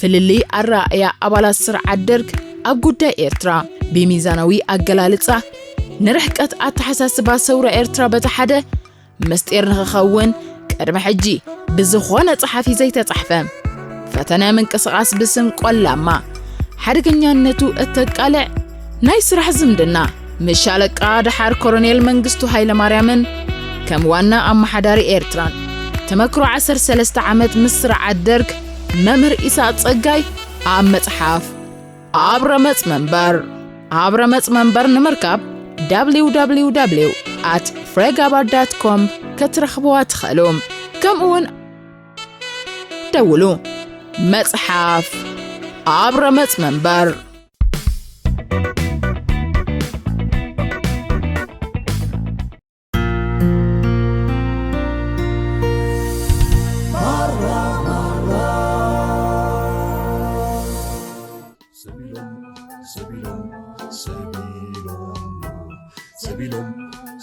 ፍልልይ ኣረኣእያ ኣባላት ስርዓት ደርግ ኣብ ጉዳይ ኤርትራ ብሚዛናዊ ኣገላልጻ፣ ንርሕቀት ኣተሓሳስባ ሰውራ ኤርትራ በቲ ሓደ፣ ምስጢር ንኽኸውን ቅድሚ ሕጂ ብዝኾነ ጸሓፊ ዘይተጻሕፈ፣ ፈተነ ምንቅስቓስ ብስም ቆላማ ሓደገኛነቱ እተቃልዕ ናይ ስራሕ ዝምድና ምስ ሻለቃ ደሓር ኮሎኔል መንግስቱ ሃይለማርያምን ከም ዋና ኣመሓዳሪ ኤርትራን ተመክሮ ዓሰርተ ሰለስተ ዓመት ምስ ስርዓት ደርግ መምህር ኢሳቕ ጸጋይ ኣብ መጽሓፍ ኣብ ረመጽ መንበር ኣብ ረመጽ መንበር ንምርካብ www at frega bar dot com ክትረኽብዋ ትኽእሉ። ከምኡ እውን ደውሉ። መጽሓፍ ኣብ ረመጽ መንበር። ሰቢሎም ሰቢሎም ሰቢሎም ሰቢሎም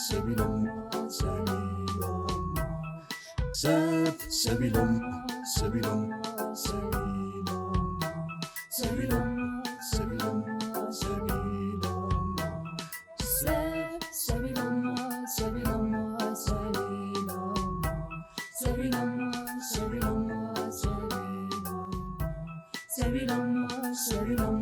ሰቢሎም ሰቢሎም ሰብ ሰቢሎም ሰቢሎም ሰቢሎም ሰቢሎም ሰቢሎም ሰቢሎም ሰብ ሰቢሎም ሰቢሎም ሰቢሎም ሰቢሎም ሰቢሎም ሰቢሎም ሰቢሎም ሰቢሎም ሰቢሎም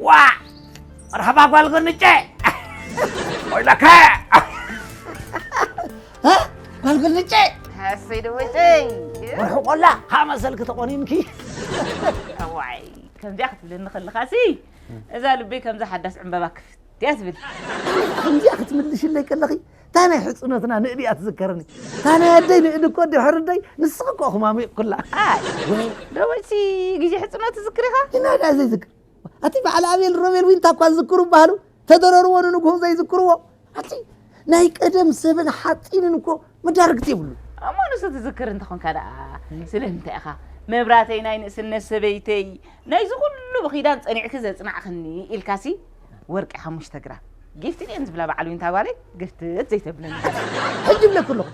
ዋ መርሓባ ጓል ጎንጨ ወይለከ ጓል ጎንጨ እሰይ ደወጨይ ወርሒ ቆላ ካብ መሰልኪ ተቆኒንኪ ዋይ ከምዚኣ ክትብለኒ ከለኻሲ እዛ ልበይ ከምዛ ሓዳስ ዕምበባ ክፍት እያ ትብል ከምዚኣ ክትምልሽለይ ከለኺ እታ ናይ ሕፅኖትና ንእዲ እያ ትዝከረኒ እታ ናይ ኣደይ ንእዲ እኮ ድሕሪ ኣደይ ንስኺ እኮ እኹም ኣሚቕኩላ ኣይ ደወጭሲ ግዜ ሕፅኖት ትዝክር ኢኻ ይናዳ ዘይዝክር ኣቲ በዓል ኣቤል ሮቤል ዊንታ እኳ ዝዝክሩ በሃሉ ተደረርዎ ንንግሆ ዘይዝክርዎ ኣቲ ናይ ቀደም ሰብን ሓፂንን እኮ መዳርግቲ የብሉ እሞ ንሱ ትዝክር እንተኾንካ ደኣ ስለምንታይ ኢኻ መብራተይ ናይ ንእስነት ሰበይተይ ናይዚ ኩሉ ብኺዳን ጸኒዕኪ ዘጽናዕኽኒ ኢልካሲ ወርቂ ሓሙሽተ ግራም ጊፍቲ ድየን ዝብላ በዓል ዊንታ ጓለይ ግፍትት ዘይተብለኒ ሕጂ ብለኩ ኣለኹ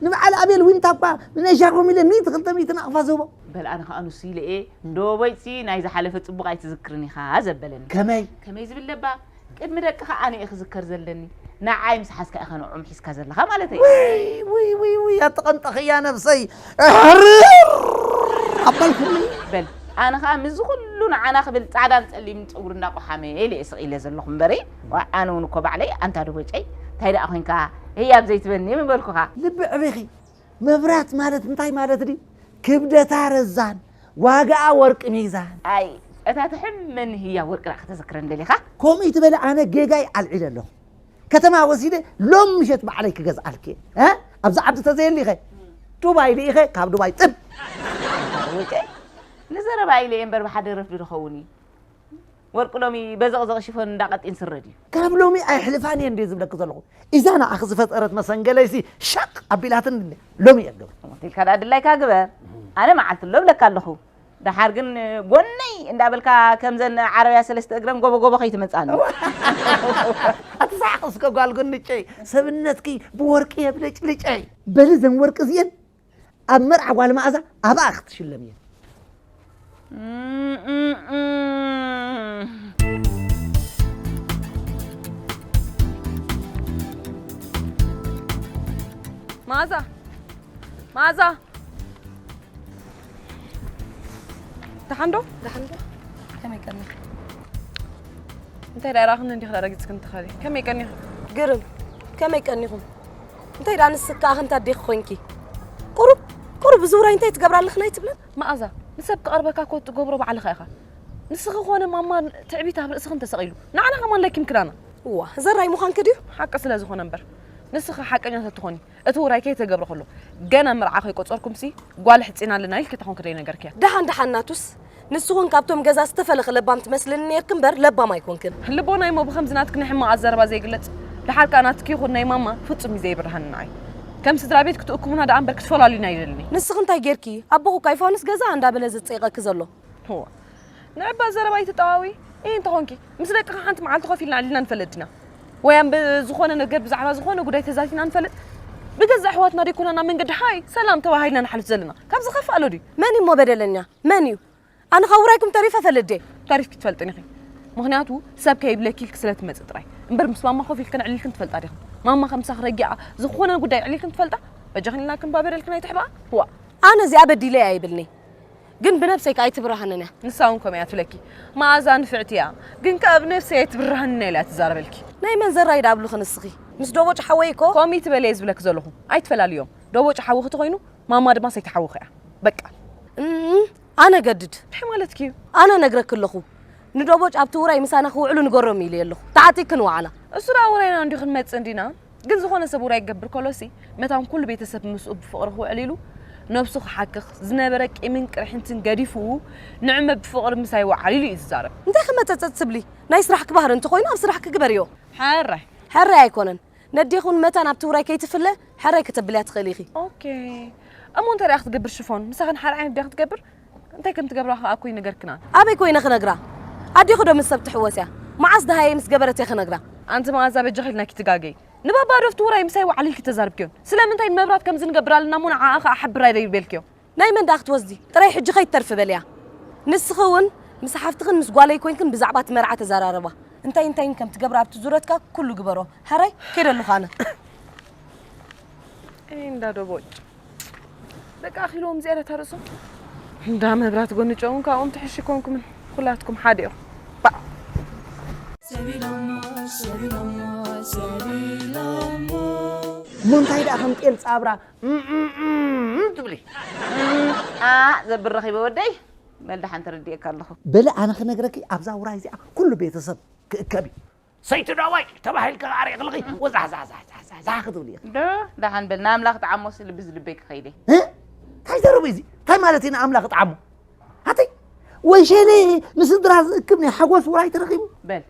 ንበዓል ኣቤል ዊንታ እኳ ንነሻኹም ኢለ ሚእቲ ክልተ ሚእቲ ናቕፋ ዝህቦ በል ኣነ ከዓ ንሱ ኢለ እየ ዶቦይሲ ናይ ዝሓለፈ ጽቡቕ ኣይትዝክርን ኢኻ ዘበለኒ ከመይ ከመይ ዝብል ለባ ቅድሚ ደቅኻ ኣነ እየ ክዝከር ዘለኒ ንዓይ ምስ ሓዝካ ኢኻ ንዕኦም ሒዝካ ዘለኻ ማለት እዩ ውይ ውይ ውይ ውይ ኣተቐንጠኽያ ነብሰይ እሕርር ኣባልኩኒ በል ኣነ ኸዓ ምስዚ ኩሉ ንዓና ክብል ፃዕዳን ፀሊምን ፀጉሪ እንዳቆሓመ ኢለ እየ ስቕ ኢለ ዘለኹ እምበሪ ዋ ኣነ እውን እኮ ባዕለይ ኣንታ ደቦጨይ እንታይ ደኣ ኮንካ ህያብ ዘይትበኒ ምበልኩኻ ልቢ ዕቤኺ መብራት ማለት እንታይ ማለት ድዩ ክብደታ ረዛን ዋጋኣ ወርቂ ሚዛን ኣይ እታ ትሕመኒ ህያብ ወርቂ ደኣ ከተዘክረኒ ደሊኻ ከምኡ ይትበሊ ኣነ ጌጋይ ኣልዒለ ኣለኹ ከተማ ወሲደ ሎም ምሸት ባዕለይ ክገዝኣልኪ እየ እ ኣብዚ ዓዲ ተዘየሊኸ ዱባይ ልኢኸ ካብ ዱባይ ጥብ ወጨይ ንዘረባ ኢለ እየ እምበር ብሓደ ረፍዲ ዝኸውን እዩ ወርቂ ሎሚ በዘቕዘቕ ሽፎን እንዳ ቀጢን ስረ ድዩ ካብ ሎሚ ኣይሕልፋን እየ እንድየ ዝብለኪ ዘለኹ እዛ ንዓኺ ዝፈጠረት መሰንገለይሲ ሸቕ ኣቢላትኒ ሎሚ እየ ክገብር ኢልካ ደኣ ድላይካ ግበር ኣነ መዓልቲ ኣሎ እብለካ ኣለኹ ደሓር ግን ጎነይ እንዳበልካ ከምዘን ዓረብያ ሰለስተ እግረን ጎቦ ጎቦ ከይትመጻኒ። ኣቲ ሰሓቕ እስከ ጓል ጎንጨይ ሰብነትኪ ብወርቂ የብለጭልጨይ። በሊ ዘን ወርቂ እዚኤን ኣብ መርዓ ጓል መኣዛ ኣብኣ ክትሽለሚ እየን። መኣዛ መኣዛ ደሓን ዶ? ደሓን ዶ? ከመይ ቀኒኺ? እንታይ ደኣ ራኽኒ እንዲኺ ደኣ ረጊጽክኒ ትኸዲ? ከመይ ቀኒኺ? ግርም፣ ከመይ ቀኒኹም? እንታይ ደኣ ንስኺ ከኣ ከምታ ኣዴኺ ኮይንኪ? ቁሩብ፣ ቁሩብ እዚ ውራይ እንታይ ትገብራ ኣለኽን ኣይትብልን? መኣዛ፣ ንሰብ ክቐርበካ እኮ እትገብሮ ባዕልኻ ኢኻ። ንስኺ ኮነ ማማ ትዕቢት ኣብ ርእስኽን ተሰቒሉ። ንዓና ከማን ለኪምክናና። እዋ፣ ዘራይ ምዃንኪ ድዩ? ሓቂ ስለ ዝኾነ እምበር። ንስኺ ሓቀኛ ተትኾኒ፣ እቲ ውራይ ከይተገብረ ከሎ፣ ገና መርዓ ከይቆጸርኩምሲ ጓል ሕጺና ኣለና ኢልኪ ተኾንኪ ደይነገርክያ። ደሓን ደሓን ናቱስ፣ ንስኹን ካብቶም ገዛ ዝተፈለኸ ለባም ትመስልኒ ነርክ እምበር ለባም ኣይኮንክን። ልቦና እሞ ብኸምዚ ናትክ ናይ ሕማቕ ኣዘረባ ዘይግለጽ። ደሓር ከኣ ናትክ ይኹን ናይ ማማ ፍጹም እዩ ዘይብርሃኒ ንዓይ። ከም ስድራ ቤት ክትእክቡና ደኣ እምበር ክትፈላሉና ኣይደልን እየ። ንስኺ እንታይ ጌርኪ? ኣቦኹ እኳ ይፋኑስ ገዛ እንዳበለ ዝጸይቐኪ ዘሎ። እዋ፣ ንዕባ ዘረባ ኣይትጠዋዊ። እየ እንተኾንኪ ምስ ደቅኻ ሓንቲ መዓልቲ ኮፍ ኢልና ኣዕሊልና ንፈልጥ ዲና? ወይ ኣንብ ዝኾነ ነገር ብዛዕባ ዝኾነ ጉዳይ ተዛቲና ንፈልጥ? ብገዛእ ኣሕዋትና ደይኮና ናብ መንገዲ ሃይ ሰላም ተባሃሂልና ንሓልፍ ዘለና። ካብዚ ከፋእ ኣሎ ድዩ? መን እዩ እሞ በደለኛ? መን እዩ? ኣነ ካብ ውራይኩም ተሪፈ ፈልጥ ድየ? ተሪፍኪ ትፈልጥን ኢኺ። ምኽንያቱ ሰብ ከይብለኪ ኢልኪ ስለ ትመጽእ ጥራይ። እምበር ምስ ማማ ኮፍ ኢልክን ዕሊልክን ትፈልጣ ዲኽን? ማማ ከም ምሳኺ ረጊኣ ዝኾነ ጉዳይ ዕሊልክን ትፈልጣ? በጃኽን ኢልና ክንባ በደልክን ኣይትሕብኣ? ዋእ! ኣነ እዚኣ በዲለያ ይብልኒ። ግን ብነብሰይ ከኣ ኣይትብርሃንን እያ። ንሳ እውን ከምኡ እያ ትብለኪ። መኣዛ ንፍዕቲ እያ፣ ግን ከኣ ብነብሰይ ኣይትብርሃንን እያ ኢላ ትዛረበልኪ። ናይ መን ዘራይ ደኣ ኣብሉኺ ንስኺ? ምስ ዶቦጭ ሓወይ እኮ። ከምኡ ትበሊ እየ ዝብለኪ ዘለኹ። ኣይትፈላልዮም። ዶቦጭ ሓውኺ ተኾይኑ ማማ ድማ ሰይቲ ሓውኺ እያ። በቃ። እም፣ ኣነ ገድድ። እንታይ ማለትኪ እዩ? ኣነ ነግረኪ ኣለኹ። ንዶቦጭ ኣብቲ ውራይ ምሳና ክውዕሉ ንገሮም ኢለ ኣለኹ። ተዓጢቅክን ዋዕላ። እሱ ደኣ ውራይና እንዲዩ ክንመጽእ እንዲና። ግን ዝኾነ ሰብ ውራይ ክገብር ከሎሲ መታን ኩሉ ቤተሰብ ምስኡ ብፍቕሪ ክውዕል ኢሉ ነብሱ ክሓክኽ ዝነበረ ቂምን ቅርሕንትን ገዲፉ ንዕመ ብፍቕሪ ምሳይ ወዓል ኢሉ እዩ ዝዛረብ። እንታይ ከመጸጸጽ ትብሊ? ናይ ስራሕኪ ባህሪ እንተኾይኑ ኣብ ስራሕኪ ግበርዮ። ሕራይ። ሕራይ ኣይኮነን። ነዴኹን መታን ኣብቲ ውራይ ከይትፍለ ሕራይ ከተብልያ ትኽእሊ ኢኺ። ኦኬ። እሞ እንታይ ደኣ ክትገብር ሽፎን? ምሳኽን ሓደ ዓይነት ድያ ክትገብር? እንታይ ከም ትገብራ ከኣ እኮ ይነገርክና። ኣበይ ኮይነ ክነግራ? ኣዴኹ ዶ ምስ ሰብ ትሕወስ እያ? መዓስ ደሃየ ምስ ገበረት እየ ክነግራ? ኣንቲ መኣዛ በጃኺ ኢልናኪ ትጋገይ። ንባባ ዶ ኣብቲ ውራይ ምሳይ ወዓል ኢልኪ ተዛርብክዮን? ስለምንታይ ንመብራት ከምዚ ንገብር ኣለና እሞ ንዓኣ ከኣ ሓብራ ዶ ይበልክዮ? ናይ መን ደኣ ክትወስዲ? ጥራይ ሕጂ ከይትተርፊ በልያ። ንስኺ እውን ምስ ሓፍትኽን ምስ ጓለይ ኮይንክን ብዛዕባ እቲ መርዓ ተዘራረባ። እንታይ እንታይን ከም ትገብራ ኣብቲ ዙረትካ ኩሉ ግበሮ። ሕራይ፣ ከይደ ኣለኹ ኣነ። ኤይ፣ እንዳ ዶቦጭ። በቃ፣ ኣኺልዎም ዝያዳ ታርእሶም። እንዳ መብራት ጎኒ ጨውን ካብኦም ትሕሽ ይኮንኩምን። ኩላትኩም ሓደ ኢኹም። ባዕ። ሰቢሎሞ፣ ሰቢሎሞ፣ ሰቢሎሞ። እሞ እንታይ ደኣ ከም ጤል ጻብራ እም፣ እም፣ እም ትብሊ? እም፣ ኣ፣ ዘብል ረኺበ ወደይ። በል ደሓን ተረዲኤካ ኣለኹ። በሊ ኣነ ክነግረኪ ኣብዛ ውራይ እዚኣ ኩሉ ቤተሰብ ክእከብ እዩ። ሰይቲ ዳዋይ ተባሂልካ ኣርእኽልኺ ወዛሕዛሕዛሕዛሕ ክትብሊ ኢኺ። ዶ፣ ደሓን በል፣ ንኣምላኽ ጥዓሞ ስል ብዝ ልበይ ክኸይደ። እ? እንታይ ዘረቡ እዚ? እንታይ ማለት እዩ ንኣምላኽ ጥዓሞ? ኣተይ፣ ወይሸለ ንስድራ ዝእክብ ናይ ሓጎስ ውራይ ተረኺቡ። በል፣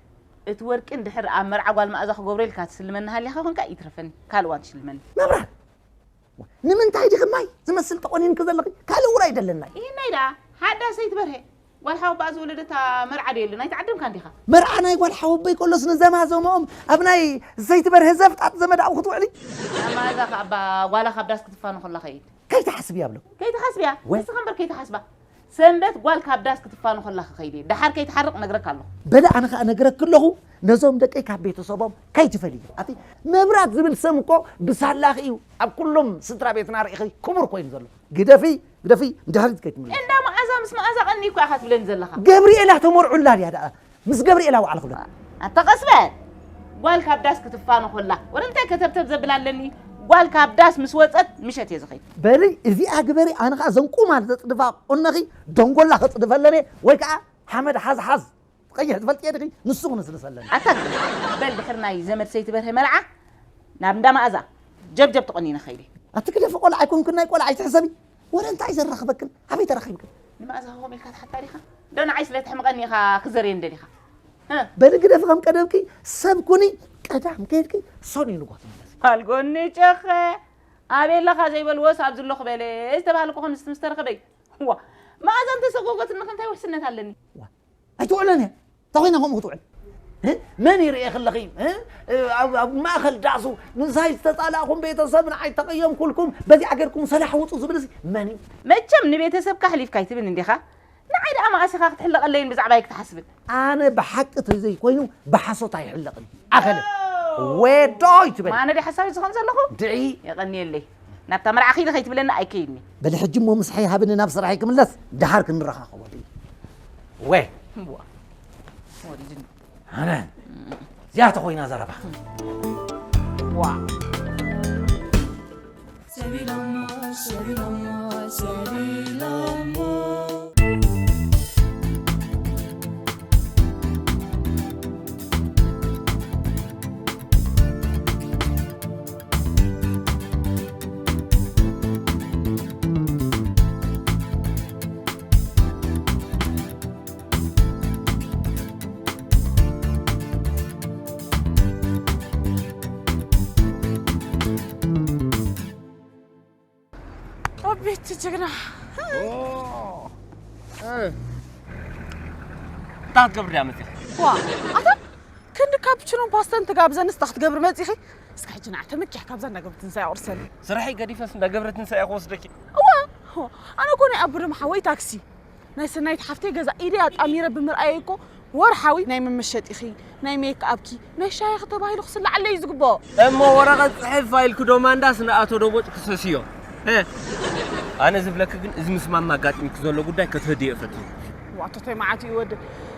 እቲ ወርቂ እንድሕር ኣብ መርዓ ጓል መኣዛ ክገብሮ ኢልካ ትስልመኒ ሃሊኻ ኮንካ ይትረፈኒ፣ ካልእ እዋን ትሽልመኒ። መብራት፣ ንምንታይ ዲኺ ማይ ዝመስል ተቆኒንኪ ዘለኺ? ካልእ ውራይ ደለና እዩ። ይህናይ ደኣ፣ ሓዳስ ሰይቲ በርሄ። ጓል ሓወባኣ ዝወለደታ መርዓ ዶ የለን? ኣይተዓደምካን ዲኻ? መርዓ ናይ ጓል ሓወቦይ ከሎስ ንዘማዘምኦም ኣብ ናይ ሰይቲ በርሄ ዘፍጣጥ ዘመድ ኣብኡ ክትውዕሊ? ኣብ መኣዛ ከኣ እባ ጓላ ካብ ዳስ ክትፋኖ ከላ ኸይድ። ከይትሓስቢ ኣብሎ። ከይትሓስብያ? ወይ። ንስኻ እምበር ከይትሓስባ። ሰንበት ጓል ካብ ዳስ ክትፋኖ ከላ ክኸይድ እየ። ደሓር ከይትሓርቕ ነግረካ ኣለኹ። በለ ኣነ ኸኣ ነግረኪ ኣለኹ፣ ነዞም ደቀይ ካብ ቤተሰቦም ከይትፈልዩ። ኣቲ መብራት ዝብል ስም እኮ ብሳላኺ እዩ ኣብ ኩሎም ስድራ ቤትና ርኢኺ ክቡር ኮይኑ ዘሎ። ግደፊ፣ ግደፊ፣ ንድሕሪት ከይትምለሲ። እንዳ መኣዛ ምስ መኣዛ ቀኒ እኮ ኢኻ ትብለኒ ዘለኻ። ገብርኤላ ተመርዑላ ድያ ደኣ? ምስ ገብርኤላ ዋዕላ ክብለኪ። ኣታ ቀስ በል። ጓል ካብ ዳስ ክትፋኖ ኮላ። ወረ እንታይ ከተብተብ ዘብል ኣለኒ? ጓል ካብ ዳስ ምስ ወጸት ምሸት እየ ዝኸይድ። በሊ እዚኣ ግበሪ፣ ኣነ ኸኣ ዘን ቁማል ዘጽድፋ ቁነኺ ደንጎላ ከጽድፈለኒ ወይ ከኣ ሓመድ ሓዝ ሓዝ ቀይሕ ትፈልጥዮ ዲኺ? ንሱ ክነስንሰለኒ። ኣታ ግበሪ። በል ድሕሪ ናይ ዘመድ ሰይቲ በርሀ መርዓ ናብ እንዳ መኣዛ ጀብጀብ ተቆኒነ ኸይደ። ኣቲ ግደፊ ቆልዓ ኣይኮንክን፣ ናይ ቆልዓ ኣይትሕሰቢ። ወረ እንታይ ዘራኽበክን? ኣበይ ተራኺብክን? ንመኣዛ ከ ከምኡ ኢልካ ትሓታ ዲኻ? ዶ ንዓይ ስለ ተሕምቐኒ ኢኻ ክዘርየን ደሊኻ? እ? በሊ ግደፊ ከም ቀደምኪ ሰብ ኩኒ፣ ቀዳም ከይድኪ ሰኑይ ንግሆ ትምለሲ። ጓል ጎኒ ጨኸ ኣበይ ኣለኻ ዘይበልዎስ ኣብዚ ኣለኹ በለ ዝተባህለ እኮ ከምዚ ምስ ተረኸበ እዩ። ዋ፣ መኣዛ እንተሰጎገትኒ ከ እንታይ ውሕስነት ኣለኒ? ዋ፣ ኣይትውዕለን እያ። እንታይ ኮይና ከምኡ ክትውዕል? እ? መን ይርእየኺ ኣለኺ? እ? ኣብ፣ ኣብ ማእኸል ዳሱ ምሳይ ዝተጻላእኹም ቤተሰብ ንዓይ ተቐየምኩልኩም፣ በዚኣ ጌርኩም ሰላሕ ውጹ ዝብልሲ መን እዩ? መቸም ንቤተሰብካ ኣሕሊፍካ ኣይትብን እንዲኻ? ንዓይ ደኣ መኣሲኻ ክትሕለቐለይን ብዛዕባይ ክትሓስብን። ኣነ ብሓቂ ተዘይኮይኑ ብሓሶት ኣይሕለቕን። ኣኸለ። ኦ! ወዶይ ትበል። ማነ ድየ ሓሳዊት ዝኾን ዘለኹ? ድዒ። የቐንየለይ። ናብታ መርዓ ኺዲ ኸይትብለኒ ኣይከይድኒ። በሊ ሕጂ እሞ ምሳሐይ ሃብኒ ናብ ስራሐይ ክምለስ፣ ደሓር ክንረኻኸበሉ እዩ። ወ። እዋ። ወሪድኒ። ኣነ። እዚኣ ተኾይና ዘረባ። ዋ። ሰቢሎሞ፣ ሰቢሎሞ፣ ሰቢሎሞ። ጀግና። እንታይ ክትገብር ድያ መፂኻ? ዋ ኣታ ክንዲ ካፕችኖን ፓስተን ትጋብዘንስ እንታይ ክትገብር መፂኺ? እስከ ሕጂ ንዓ ተመኪሕ ካብዛ እንዳገብረ ትንሳኤ ኣቑርሰኒ። ስራሐይ ገዲፈስ እንዳገብረ ትንሳኤ ክወስደኪ? እዋ ኣነ እኮ ናይ ኣቦ ደም ሓወይ ታክሲ ናይ ሰናይት ሓፍተይ ገዛ ኢደይ ኣጣሚረ ብምርኣየይ እኮ ወርሓዊ ናይ መመሸጢኺ ናይ ሜክ ኣፕኪ ናይ ሻሂኺ ተባሂሉ ክስለዓለይ እዩ ዝግብኦ። እሞ ወረቐት ፅሕፍ ፋይልኪ ዶ ማንዳስ ንኣቶ ደቦጭ ክሰስዮ። እ፣ ኣነ ዝብለኪ ግን እዚ ምስ ማማ ኣጋጢምኪ ዘሎ ጉዳይ ከተህድዮ እፈትኒ። ዋቶተይ መዓት እዩ ወዲ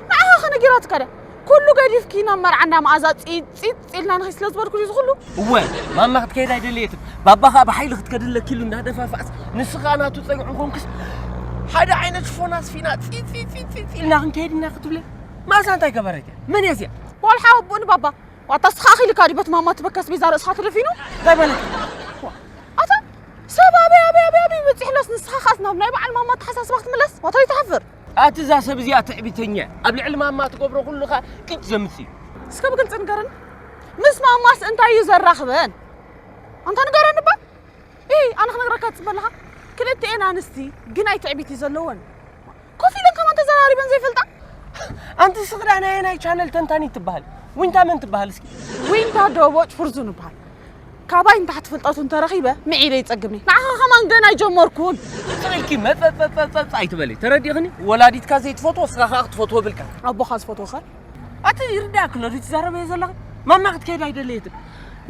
ንዓኻ ከነጊራትካ ድያ ኩሉ ገዲፍኪ ናብ መርዓ እንዳ መኣዛ ፂፅ ፂፅ ኢልና ንኺ ስለ ዝበልኩ ድዩ ዝኹሉ እወ ማማ ክትከይድ ኣይደለየትን ባባ ኸዓ ብሓይሊ ክትከድለኪ ኢሉ እንዳደፋፍኣስ ንስኻ ናቱ ፀግዑ ኮንክስ ሓደ ዓይነት ሽፎን ኣስፊና ፂፅ ፂፅ ፂፅ ኢልና ክንከይድ ኢና ክትብለ ማእዛ እንታይ ገበረት እያ መን እያ እዚኣ ዋልሓ ኣቦኡ ንባባ ዋታ ስኻ ኣኺልካ ድዩ በት ማማ ትበከስ ቤዛ ርእስኻ ተደፊኑ እንታይ በለት ኣታ ሰብ ኣበይ ኣበይ ኣበይ ኣበይ በፂሕሎስ ንስኻ ኻስ ናብ ናይ በዓል ማማ ኣተሓሳስባ ክትምለስ ዋታ ይትሓፍር ኣቲ እዛ ሰብ እዚኣ ትዕቢተኛ እያ ኣብ ልዕሊ ማማ ትገብሮ ኩሉ ኸዓ ቅጭ ዘምፅእ እዩ እስከ ብግልፂ ንገረኒ ምስ ማማስ እንታይ እዩ ዘራኽበን ኣንታ ንገረኒ እባ ይ ኣነ ክነግረካ ትፅበ ኣለኻ ክልተኤን ኣንስቲ ግናይ ትዕቢት እዩ ዘለወን ኮፍ ኢለን ከማን ተዘራሪበን ዘይፈልጣ ኣንቲ ስኽዳ ናይ ናይ ቻነል ተንታኒት ትበሃል ዊንታ መን ትበሃል እስኪ ዊንታ ዶቦጭ ፍርዙን እበሃል ካባይ ንታሕቲ ፍልጠቱ እንተረኺበ ምዒረ ይፀግብኒ ንዓኻ ከማን ገና ኣይጀመርኩን ስቕ ኢልኪ መፀፀፀፀፅ ኣይትበሊ ተረዲኽኒ ወላዲትካ ዘይትፈትዎ እስኻ ከዓ ክትፈትዎ ብልካ ኣቦኻ ዝፈትዎ ኸ ኣቲ ይርዳእኪ ኣሎ ድዩ ትዛረበዮ ዘለኺ ማማ ክትከይድ ኣይደለየትን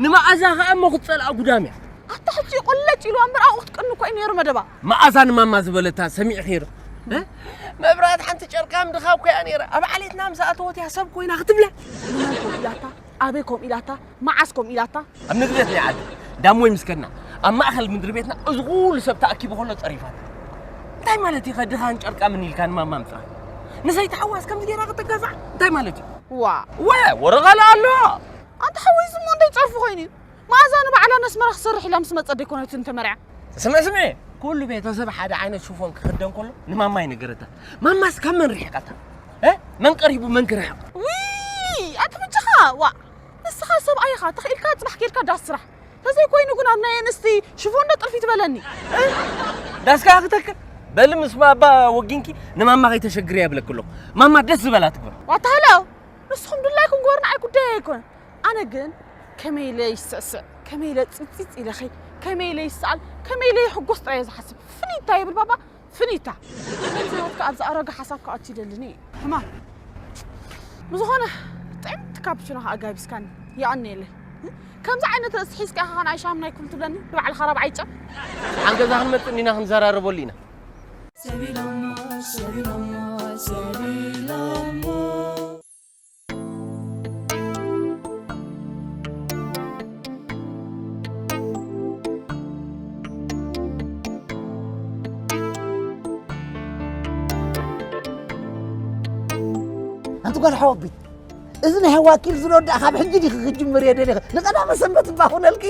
ንመኣዛ ከዓ እሞ ክትፀልኣ ጉዳም እያ ኣታ ሕጂ ቁለጭ ኢልዋ እምበር ኣብኡ ክትቅኒ እኮ እዩ ነይሩ መደባ። መኣዛ ንማማ ዝበለታ ሰሚዕኺ ዶ? መብራት ሓንቲ ጨርቃም ድኻ እኮ እያ ነይራ። ኣብ ዓሌትና ምስ ኣተወት እያ ሰብ ኮይና ክትብለ። ንመን ከምኡ ኢላታ? ኣበይ ከምኡ ኢላታ? መዓስ ከምኡ ኢላታ? ኣብ ምድሪ ቤት ናይ ዓዲ ዳሞይ ምስ ከድና ኣብ ማእኸል ምድሪ ቤትና እዚ ኩሉ ሰብ ተኣኪቡ ከሎ ፀሪፋት። እንታይ ማለት እዩ ከ ድኻን ጨርቃምን ኢልካ ንማማ ምፅራፍ? ንሰይቲ ሓዋስ ከምዚ ገይራ ከተጋፍዓ እንታይ ማለት እዩ? ዋ! ወ! ወረ ካልእ ኣሎ! ኣንታ ሓወይ እዚ እሞ እንታይ ፀርፊ ኮይኑ እዩ? መኣዛ ንባዕላ ነስመራ ክትሰርሕ ኢላ ምስ መፀት ደይኮነትን ተመርዕያ? ስምዒ ስምዒ ኩሉ ቤተሰብ ሓደ ዓይነት ሽፎን ክኽደን ከሎ ንማማ ኣይነገረታ ማማስ ካብ መን ርሒቓታ እ መን ቀሪቡ መን ክርሕቕ ውይ ኣቲ ብጃኻ ዋእ ንስኻ ሰብኣይ ኢኻ ተኽኢልካ ፅባሕ ኬድካ ዳስ ስራሕ ተዘይኮይኑ ግን ኣብ ናይ ኣንስቲ ሽፎን ዶ ጥልፊ ትበለኒ ዳስካ ክትክል በሊ ምስ ባባ ወጊንኪ ንማማ ከይተሸግርያ ይብለኪ ኣለኹ ማማ ደስ ዝበላ ትግበር ዋታ ሃሎ ንስኹም ድላይኩም ግበሩ ንዓይ ጉዳይ ኣይኮነን ኣነ ግን ከመይ ኢለ ይስዕስዕ ከመይ ኢለ ፅፅፅ ኢለ ኸይድ ከመይ ኢለ ይሰኣል ከመይ ኢለ ይሕጎስ ጥራይ እየ ዝሓስብ ፍኒታ ይብል ባባ ፍኒታ ከምዚ ናትካ ኣብዚ ኣረጋ ሓሳብ ክኣቱ ይደልኒ ሕማም ብዝኾነ ጥዕምቲ ካፕችኖ ከዓ ጋቢስካኒ የቐንየለይ ከምዚ ዓይነት ርእሲ ሒዝካ ኢኻ ኸን ኣይሻም ናይ ኩሉ ትብለኒ ንባዕልኻ ራብዓይ ጨም ሓን ገዛ ክንመፅእ እንዲና ክንዘራረበሉ ኢና ሰቢሎሞ ሰቢሎሞ ሰቢሎሞ ኣንቲ ጓል ሓወቢ እዚ ናይ ዋኪል ዝሮ ደኣ ካብ ሕጂ ዲኺ ክጅምር እየ ደሊኺ ንቐዳመ ሰንበት እባ ኹነልኪ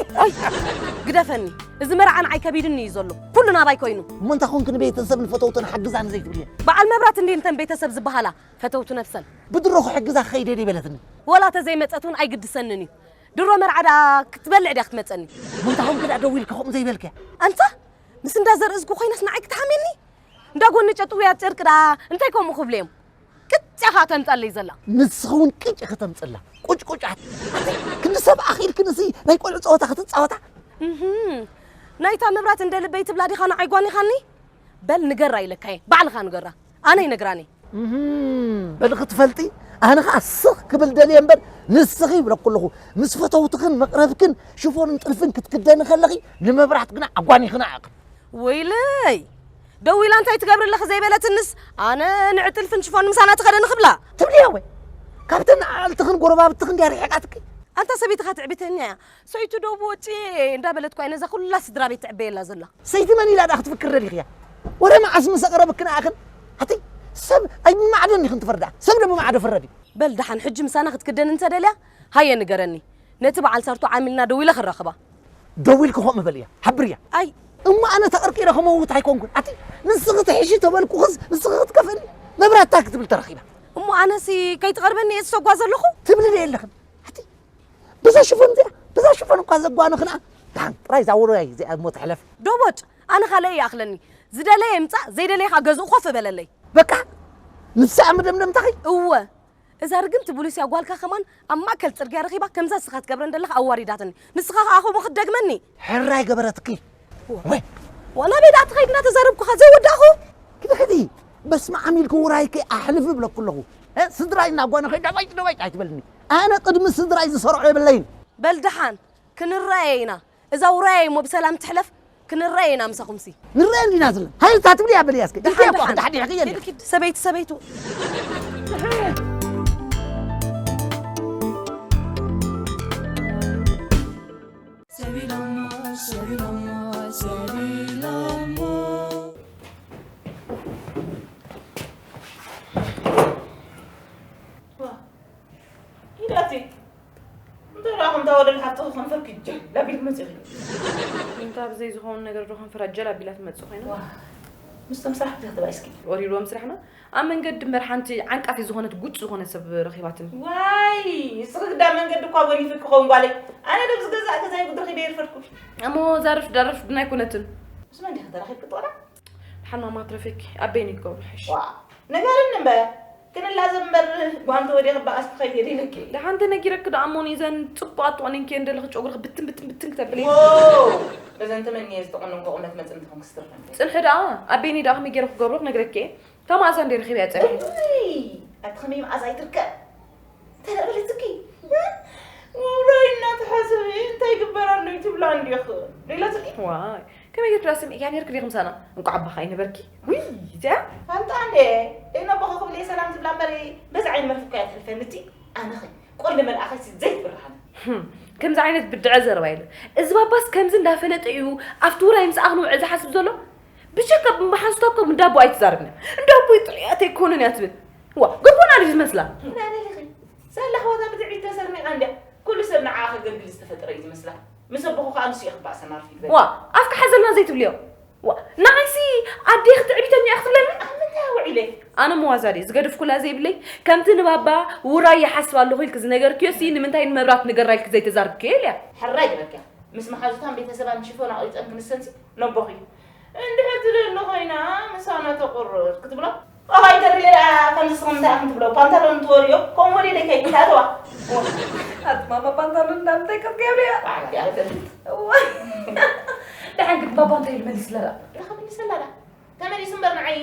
ግደፈኒ እዚ መርዓ ንዓይ ከቢድኒ እዩ ዘሎ ኩሉ ናባይ ኮይኑ እሞ እንታይ ኮንኪ ንቤተሰብ ንፈተውትን ሓግዛኒ ዘይትብልየ በዓል መብራት እንዴ እንተን ቤተሰብ ዝበሃላ ፈተውቱ ነብሰን ብድሮ ክሕግዛ ክኸይድ እየ በለትኒ ወላ ተዘይመፀት እውን ኣይግድሰንን እዩ ድሮ መርዓ ደኣ ክትበልዕ ድያ ክትመፀኒ እሞ እንታይ ኮንኪ ደኣ ደዊልኪ ከምኡ ዘይበልክያ ኣንታ ምስ እንዳ ዘርእዝጉ ኮይነስ ንዓይ ክትሓምየኒ እንዳ ጎኒ ጨጥውያ ጨርቂ ደኣ እንታይ ከምኡ ክብሉ እዮም ቅጭ ኢኻ ተምፀለይ ዘላ ንስኺ እውን ቅጭ ኢኺ ተምፅላ ቁጭቁጫት ክንዲ ሰብ ኣኺልክንሲ ናይ ቆልዑ ፀወታ ክትፃወታ ናይታ መብራት እንደ ልበይ ትብላ ዲኻ ንዓይ ጓኒኻኒ በል ንገራ ኢለካየ ባዕልኻ ንገራ ኣነ ይነግራኒ በል ክትፈልጢ ኣነ ኸዓ ስኽ ክብል ደልየ እምበር ንስኺ ይብለኩ ኣለኹ ምስ ፈተውትኽን መቕረብክን ሽፎንን ጥልፍን ክትክደኒ ከለኺ ንመብራት ግና ኣጓኒኽና ኣቕም ወይለይ ደዊላ እንታይ ትገብሪ ኣለኺ ዘይበለትንስ ኣነ ንዕጥልፍን ሽፎን ምሳና ትኸደኒ ክብላ ትብልያ ወይ ካብተን ኣዕልትኽን ጎረባብትኽን ድያ ርሒቓትኪ ኣንታ ሰበይትኻ ትዕቢተኛ እያ ሰይቱ ዶ ብወጪ እንዳበለት ኳ ነዛ ኩላ ስድራ ቤት ትዕበየላ ዘላ ሰይቲ መን ኢላ ዳ ክትፍክር ደሊኽያ ወረ መዓስ ምስ ኣቕረብክን ኣኽን ኣቲ ሰብ ኣይማዕዶ እንዲኽን ትፈርዳ ሰብ ዶ ብማዕዶ ፍረድ እዩ በል ደሓን ሕጂ ምሳና ክትክደን እንተደልያ ሃየ ንገረኒ ነቲ በዓል ሳርቶ ዓሚልና ደዊለ ክራኽባ ደዊልኪ ከምኡ በልያ ሓብርያ ኣይ እሞ ኣነ ተቐርቂረ ክመውት ኣይኮንኩን ኣቲ ንስኺ ትሕሺ ተበልኩኽስ ንስኺ ክትከፍእኒ መብራታ ክትብል ተረኺባ እሞ ኣነሲ ከይትቐርበኒ እየ ዝሰጓ ዘለኹ ትብሊ ዶ የለኽን ኣቲ በዛ ሽፎን እዚኣ በዛ ሽፎን እኳ ዘጓንኽንኣ ደሓን ጥራይ እዛ ውሩያይ እዚኣ እሞ ትሕለፍ ዶቦጭ ኣነ ካልእ ይኣኽለኒ ዝደለየ ይምጻእ፣ ዘይደለየ ኸኣ ገዝኡ ኮፍ በለለይ። በቃ፣ ንሳ መደምደምታኺ? እወ። እዛ ርግምቲ ቡሉስያ ጓልካ ከማን ኣብ ማእከል ጽርግያ ረኺባ፣ ከምዛ ንስኻ ትገብረን ዘለኻ ኣዋሪዳትኒ። ንስኻ ኸኣ ከምኡ ክትደግመኒ? ሕራይ ገበረትኪ። እወ። ወይ። ዋላ ቤት ኣትኸይድና ተዛረብኩኻ ዘይወዳእኹ? ክዲ፣ ክዲ። በስመ ኣብ ኢልኪ ውራይኪ ኣሕልፊ እብለኩ ኣለኹ። እ፣ ስድራይ እናጓነኸ ደባጭ ደባጭ ኣይትበልኒ። ኣነ ቅድሚ ስድራይ ዝሰርዖ የብለይን። በል ደሓን፣ ክንረኣየ ኢና። እዛ ውራየይ እሞ ብሰላም ትሕለፍ፣ ክንረኣየ ኢና ምሳኹምሲ። ንረኣየ እንዲና ዘለና። ሃይ፣ እታ ትብልያ በልያ እስኪ። ደሓን፣ ኢልኪ እኮ ደሓን። ዳሕዲሕኪ የለ። ኪድ፣ ኪድ፣ ሰበይቲ፣ ሰበይቱ። ሰቢሎሞ፣ ሰቢሎሞ፣ ሰቢሎሞ። ዋ፣ ኢዳቲ፣ እንታይ ደኣ ከምታ ወደል ሓፍትኺ ከንፈርኪ ጀል ኣቢልኪ መጺኺ? እንታይ ብዘይ ዝኸውን ነገር ዶ ከንፈራ ጀል ኣቢላ ትመጽእ ኮይና? ዋ፣ ምስቶም ስራሕ ብዘይ ክትባይ እስኪ። ወሪድዎም ስራሕና? ኣብ መንገዲ እምበር ሓንቲ ዓንቃፊ ዝኾነት ጉጭ ዝኾነት ሰብ ረኺባትኒ። ዋይ፣ እስኺ ግዳ መንገዲ እኳ ጎኒፍኪ ክኸውን ጓለይ። ኣነ ዶ ምስ ገዛእ ገዛይ ጉድርኺ ዶ ይርፈድኩ? እሞ እዛ ርፍዳ ርፍድና ኣይኮነትን። ምስ መን ዲኺ ተራኺብኪ ጦራ? ሓና ማትረፈኪ፣ ኣበይኒ ክገብሮ ሕሽ? ዋ፣ ንገርኒ እምበር። ክንላዘብ እምበር ጓንቲ ወዲኺ በኣስ ትኸይድ ኢለኪ። ደሓን ተነጊረኪ ደኣ እሞ ንዘን ጽቡቓት ትቖኒንኪ እየን ዘለኺ ጨጉርኺ ብትን ብትን ብትን ክተብሊ። ዎ፣ በዘን ተመንየ ዝተቖነንኩ ቁመት መጽን ትኾንኪ ስትርፈን። ጽንሒ ደኣ፣ ኣበይኒ ደኣ ከመይ ገይረ ክገብሮ ክነግረኪ እየ። ካብ መኣዛ እንደ ረኺበያ ጸኒሐ። እውይ፣ ኣቲ ከመይ መኣዛ ኣይትርከብ? ተረበለትኪ። ውራይ እናተሓሰበ እንታይ ይግበር ኣሎ እዩ ትብላ እንዲኺ? ሌላ ትልኢ? ዋይ፣ ከመይ ጌርኪ ደኣ ስምዒ? እያ ኔርኪ ዲኺ ምሳና? እንቋዕ ኣባኻ ኣይነበርኪ። ውይ፣ እዚኣ? ኣምጣ እንዴ? ደይነቦኸ ክብል እየ ሰላም ዝብላ እምበር በዚ ዓይኒ መርፍእ እኮ እያ ትሕልፈኒ እቲ። ኣነኸ ቆልዲ መልኣኸሲ ዘይትብርሃኒ። ህም፣ ከምዚ ዓይነት ብድዐ ዘረባ የለን። እዚ ባባስ ከምዚ እንዳፈለጠ እዩ ኣብቲ ውራይ ምሳኣ ክንውዕል ዝሓስብ ዘሎ? ብጀካ ብመሓዙታ እኮ እንዳቦ ኣይትዛረብን እያ። እንዳቦ ጥዑያት ኣይኮኑን እያ ትብል። ዋ፣ ገቦና ድዩ ዝመስላ? ናበልኺ? ሳላ ኣሕዋታ ብትዕቢት ተሰርሚቓ እንድያ። ኩሉ ሰብ ንዓኣ ከገልግል ዝተፈጠረ እዩ ዝመስላ። ምስ ኣቦኹ ከኣ ንሱ እዩ ክባእሰና ርፊድ በል። ዋ፣ ኣፍካ ሓዘልና ዘይትብልዮ። ዋ፣ ንዓይሲ ኣዴኺ ትዕቢተኛ እያ ክትብለኒ? ኣብ ምንታይ ኣውዒለ? ኣነ መዋዛ ድየ ዝገደፍኩላ ዘይብለይ? ከምቲ ንባባ ውራይ ይሓስብ ኣለኹ ኢልኪ ዝነገርክዮሲ ንምንታይ ንመብራት ንገራ ኢልኪ ዘይተዛርብክዮ ኢልያ? ሕራይ ግበርክያ። ምስ መሓዙታን ቤተሰባን ሽፎን ኣቕሪጸን ክንሰንሲ ነቦኺ። እንድሕር ትደሊ ኮይና ምሳና ተቑርር ክትብሎ? ኦሆ፣ ኣይተርየ ደኣ ከምዚ ስኹም እንታይ ኢኹም ትብሎ? ፓንታሎን ትወርዮ? ከምኡ ወዲደ ከይድ ትኣተዋ። ኣቲ ማማ ፓንታሎን እንዳምንታይ ክትገብርያ? ባዕላ እያ ትፈልጥ። እዋ። ደሓን ግን ባባ እንታይ ኢሉ መሊስላ ደኣ? ዳኣ ክምልሰላ ደኣ። ተመሊሱ እምበር ንዓይ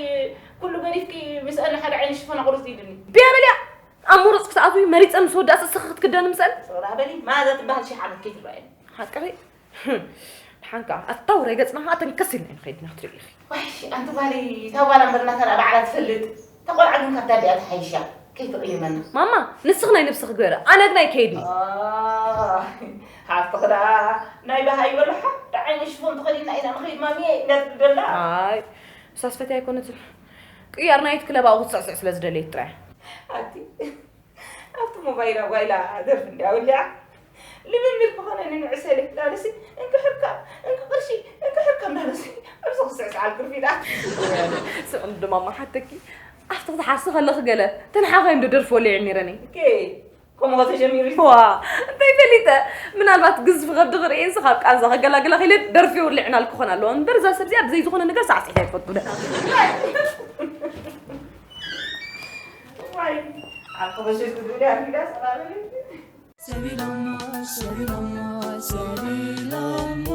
ኩሉ ገዲፍኪ ምስአን ሓደ ዓይነት ሽፎን ኣቑርጺ ኢሉኒ። ቢያ በልያ! ኣብ ምሩጽ ክትኣትዊ መሪጸ ምስ ወዳእስ እስኺ ክትክደኒ ምስአን? ሶራ በሊ፣ ማዛ ትበሃል ሺሕ ዓመት ከይትረኣየኒ። ሓቅኺ? ደሓን ከኣ ኣታ ውራይ ገጽና ከኣ ተንከስ ኢልና ኢና ከይድና ክትርኢ ኢኺ። ዋይ፣ ኣንቲ ጓለይ፣ እታ ጓል እምበር ናታ ደኣ ባዕላ ትፈልጥ። እታ ቆልዓ ግን ካብታ ኣዲኣ ትሓይሽ እያ፣ ከይትቕይመና። ማማ፣ ንስኺ ናይ ነብስኺ ግበሪ፣ ኣነ ግን ኣይከይድን እየ። ኣይ፣ ሓፍትኺ ደኣ ናይ በሃይ በልሓ፣ ደዓይ ንሽፎን ተኸዲና ኢና ንኸይድ ማሚየ ኢላ ትብል ዘላ። ኣይ፣ እሳስ ፈትያ ኣይኮነትን። ቅያር ናይት ክለብ ኣብኡ ክትስዕስዕ ስለ ዝደለየት ጥራይ። ኣቲ ኣብቲ ሞባይላ ጓይላ ደርፊ እንድያ ወሊዓ። ልምምድ ክኾነኒ ንዕሰለ ዳለሲ፣ እንኪ ሕርካ፣ እንኪ ቅርሺ፣ እንኪ ሕርካ እንዳለሲ፣ ኣብዚ ክስዕስዓል ክርፊዳ። ስቕ እንዶ ማማ ሓተኪ፣ ኣብቲ ክትሓሲ ከለኺ ገለ ተንሓኻይ እንዶ ደርፊ ወሊዐ ነይረኒ። ኦኬ፣ ከምኡ ተጀሚሩ እዩ። ዋ፣ እንታይ ፈሊጠ? ምናልባት ግዝፊ ከብዲ ክርኢ፣ ንስኻ ኣብ ቃንዛ ከገላግላ ኺለ ደርፊ ወሊዕናል ክኾን ኣለዎ። እምበር እዛ ሰብ እዚኣ ብዘይ ዝኾነ ነገር ሳዕሲዕታ ኣይትፈቱ ደ። ዋይ፣ ኣብ ተበሸሽ ትብል እያ፣ ሪዳ ሰላም። ሰቢሎሞ፣ ሰቢሎሞ፣ ሰቢሎሞ።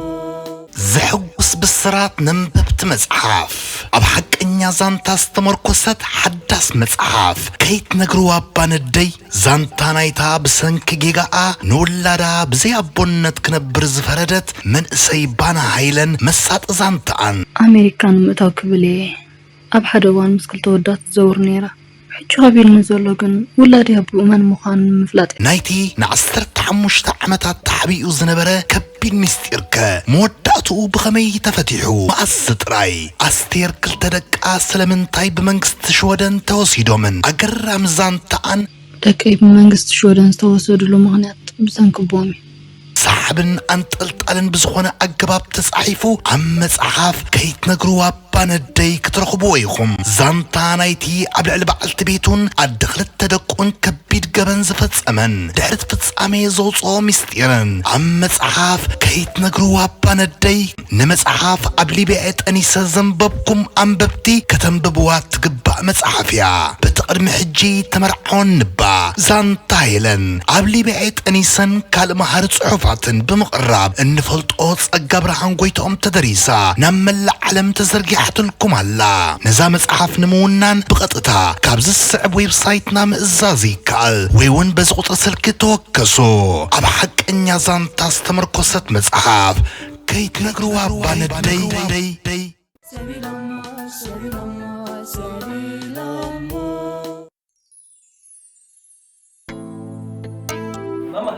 ዘሐጉስ ብስራት ነንበብቲ መጽሓፍ። ኣብ ሓቀኛ ዛንታ ዝተመርኮሰት ሓዳስ መጽሓፍ። ከይትነግርዋ እባ ነደይ፣ ዛንታ ናይታ ብሰንኪ ጌጋኣ ንውላዳ ብዘይ ኣቦነት ክነብር ዝፈረደት መንእሰይ ባና ሃይለን መሳጢ ዛንታኣን። ኣሜሪካ ንምእታው ክብል እየ ኣብ ሓደ እዋን ምስ ክልተ ወዳት ትዘውር ነይራ። ሕጂ ከቢድኒ ዘሎ ግን ውላደይ ኣቦኡ መን ምዃኑ ንምፍላጥ እዩ። ናይቲ ንዓሰርተ ሓሙሽተ ዓመታት ተሓቢኡ ዝነበረ ከቢድ ምስጢርከ መወዳእትኡ ብኸመይ ተፈቲሑ? መኣስ ጥራይ? ኣስቴር ክልተ ደቃ ስለምንታይ ብመንግስቲ ሽወደን ተወሲዶምን? ኣገራሚ ዛንታኣን። ደቀይ ብመንግስቲ ሽወደን ዝተወሰድሉ ምኽንያት ብሰንኪ ኣቦኦም እዩ። ሰሓብን ኣንጠልጣልን ብዝኾነ ኣገባብ ተጻሒፉ ኣብ መጽሓፍ ከይትነግርዋ እባ ነደይ ክትረኽብዎ ኢኹም። ዛንታ ናይቲ ኣብ ልዕሊ በዓልቲ ቤቱን ኣደ ክልተ ደቁን ከቢድ ገበን ዝፈጸመን ድሕሪ እቲ ፍጻሜ ዘውፅኦ ምስጢርን ኣብ መጽሓፍ ከይትነግርዋ እባ ነደይ። ንመጽሓፍ ኣብ ሊብያ ጠኒሰ ዘንበብኩም ኣንበብቲ ከተንብብዋ ትግባእ መጽሓፍ እያ። በቲ ቅድሚ ሕጂ ተመርዓወን ንባ ዛንታ ሄለን ኣብ ሊብያ ጠኒሰን ካልእ መሃሪ ጽሑፋትን ብምቕራብ እንፈልጦ ጸጋ ብርሃን ጎይትኦም ተደሪሳ ናብ መላእ ዓለም ተዘርጊሓትልኩም ኣላ። ነዛ መጽሓፍ ንምውናን ብቐጥታ ካብዚ ዝስዕብ ዌብሳይትና ምእዛዝ ይከኣል ወይ እውን በዚ ቁጽሪ ስልኪ ተወከሱ። ኣብ ሓቀኛ ዛንታ ዝተመርኮሰት መጽሓፍ ከይትነግርዋ እባ ነደይ። ማማ፣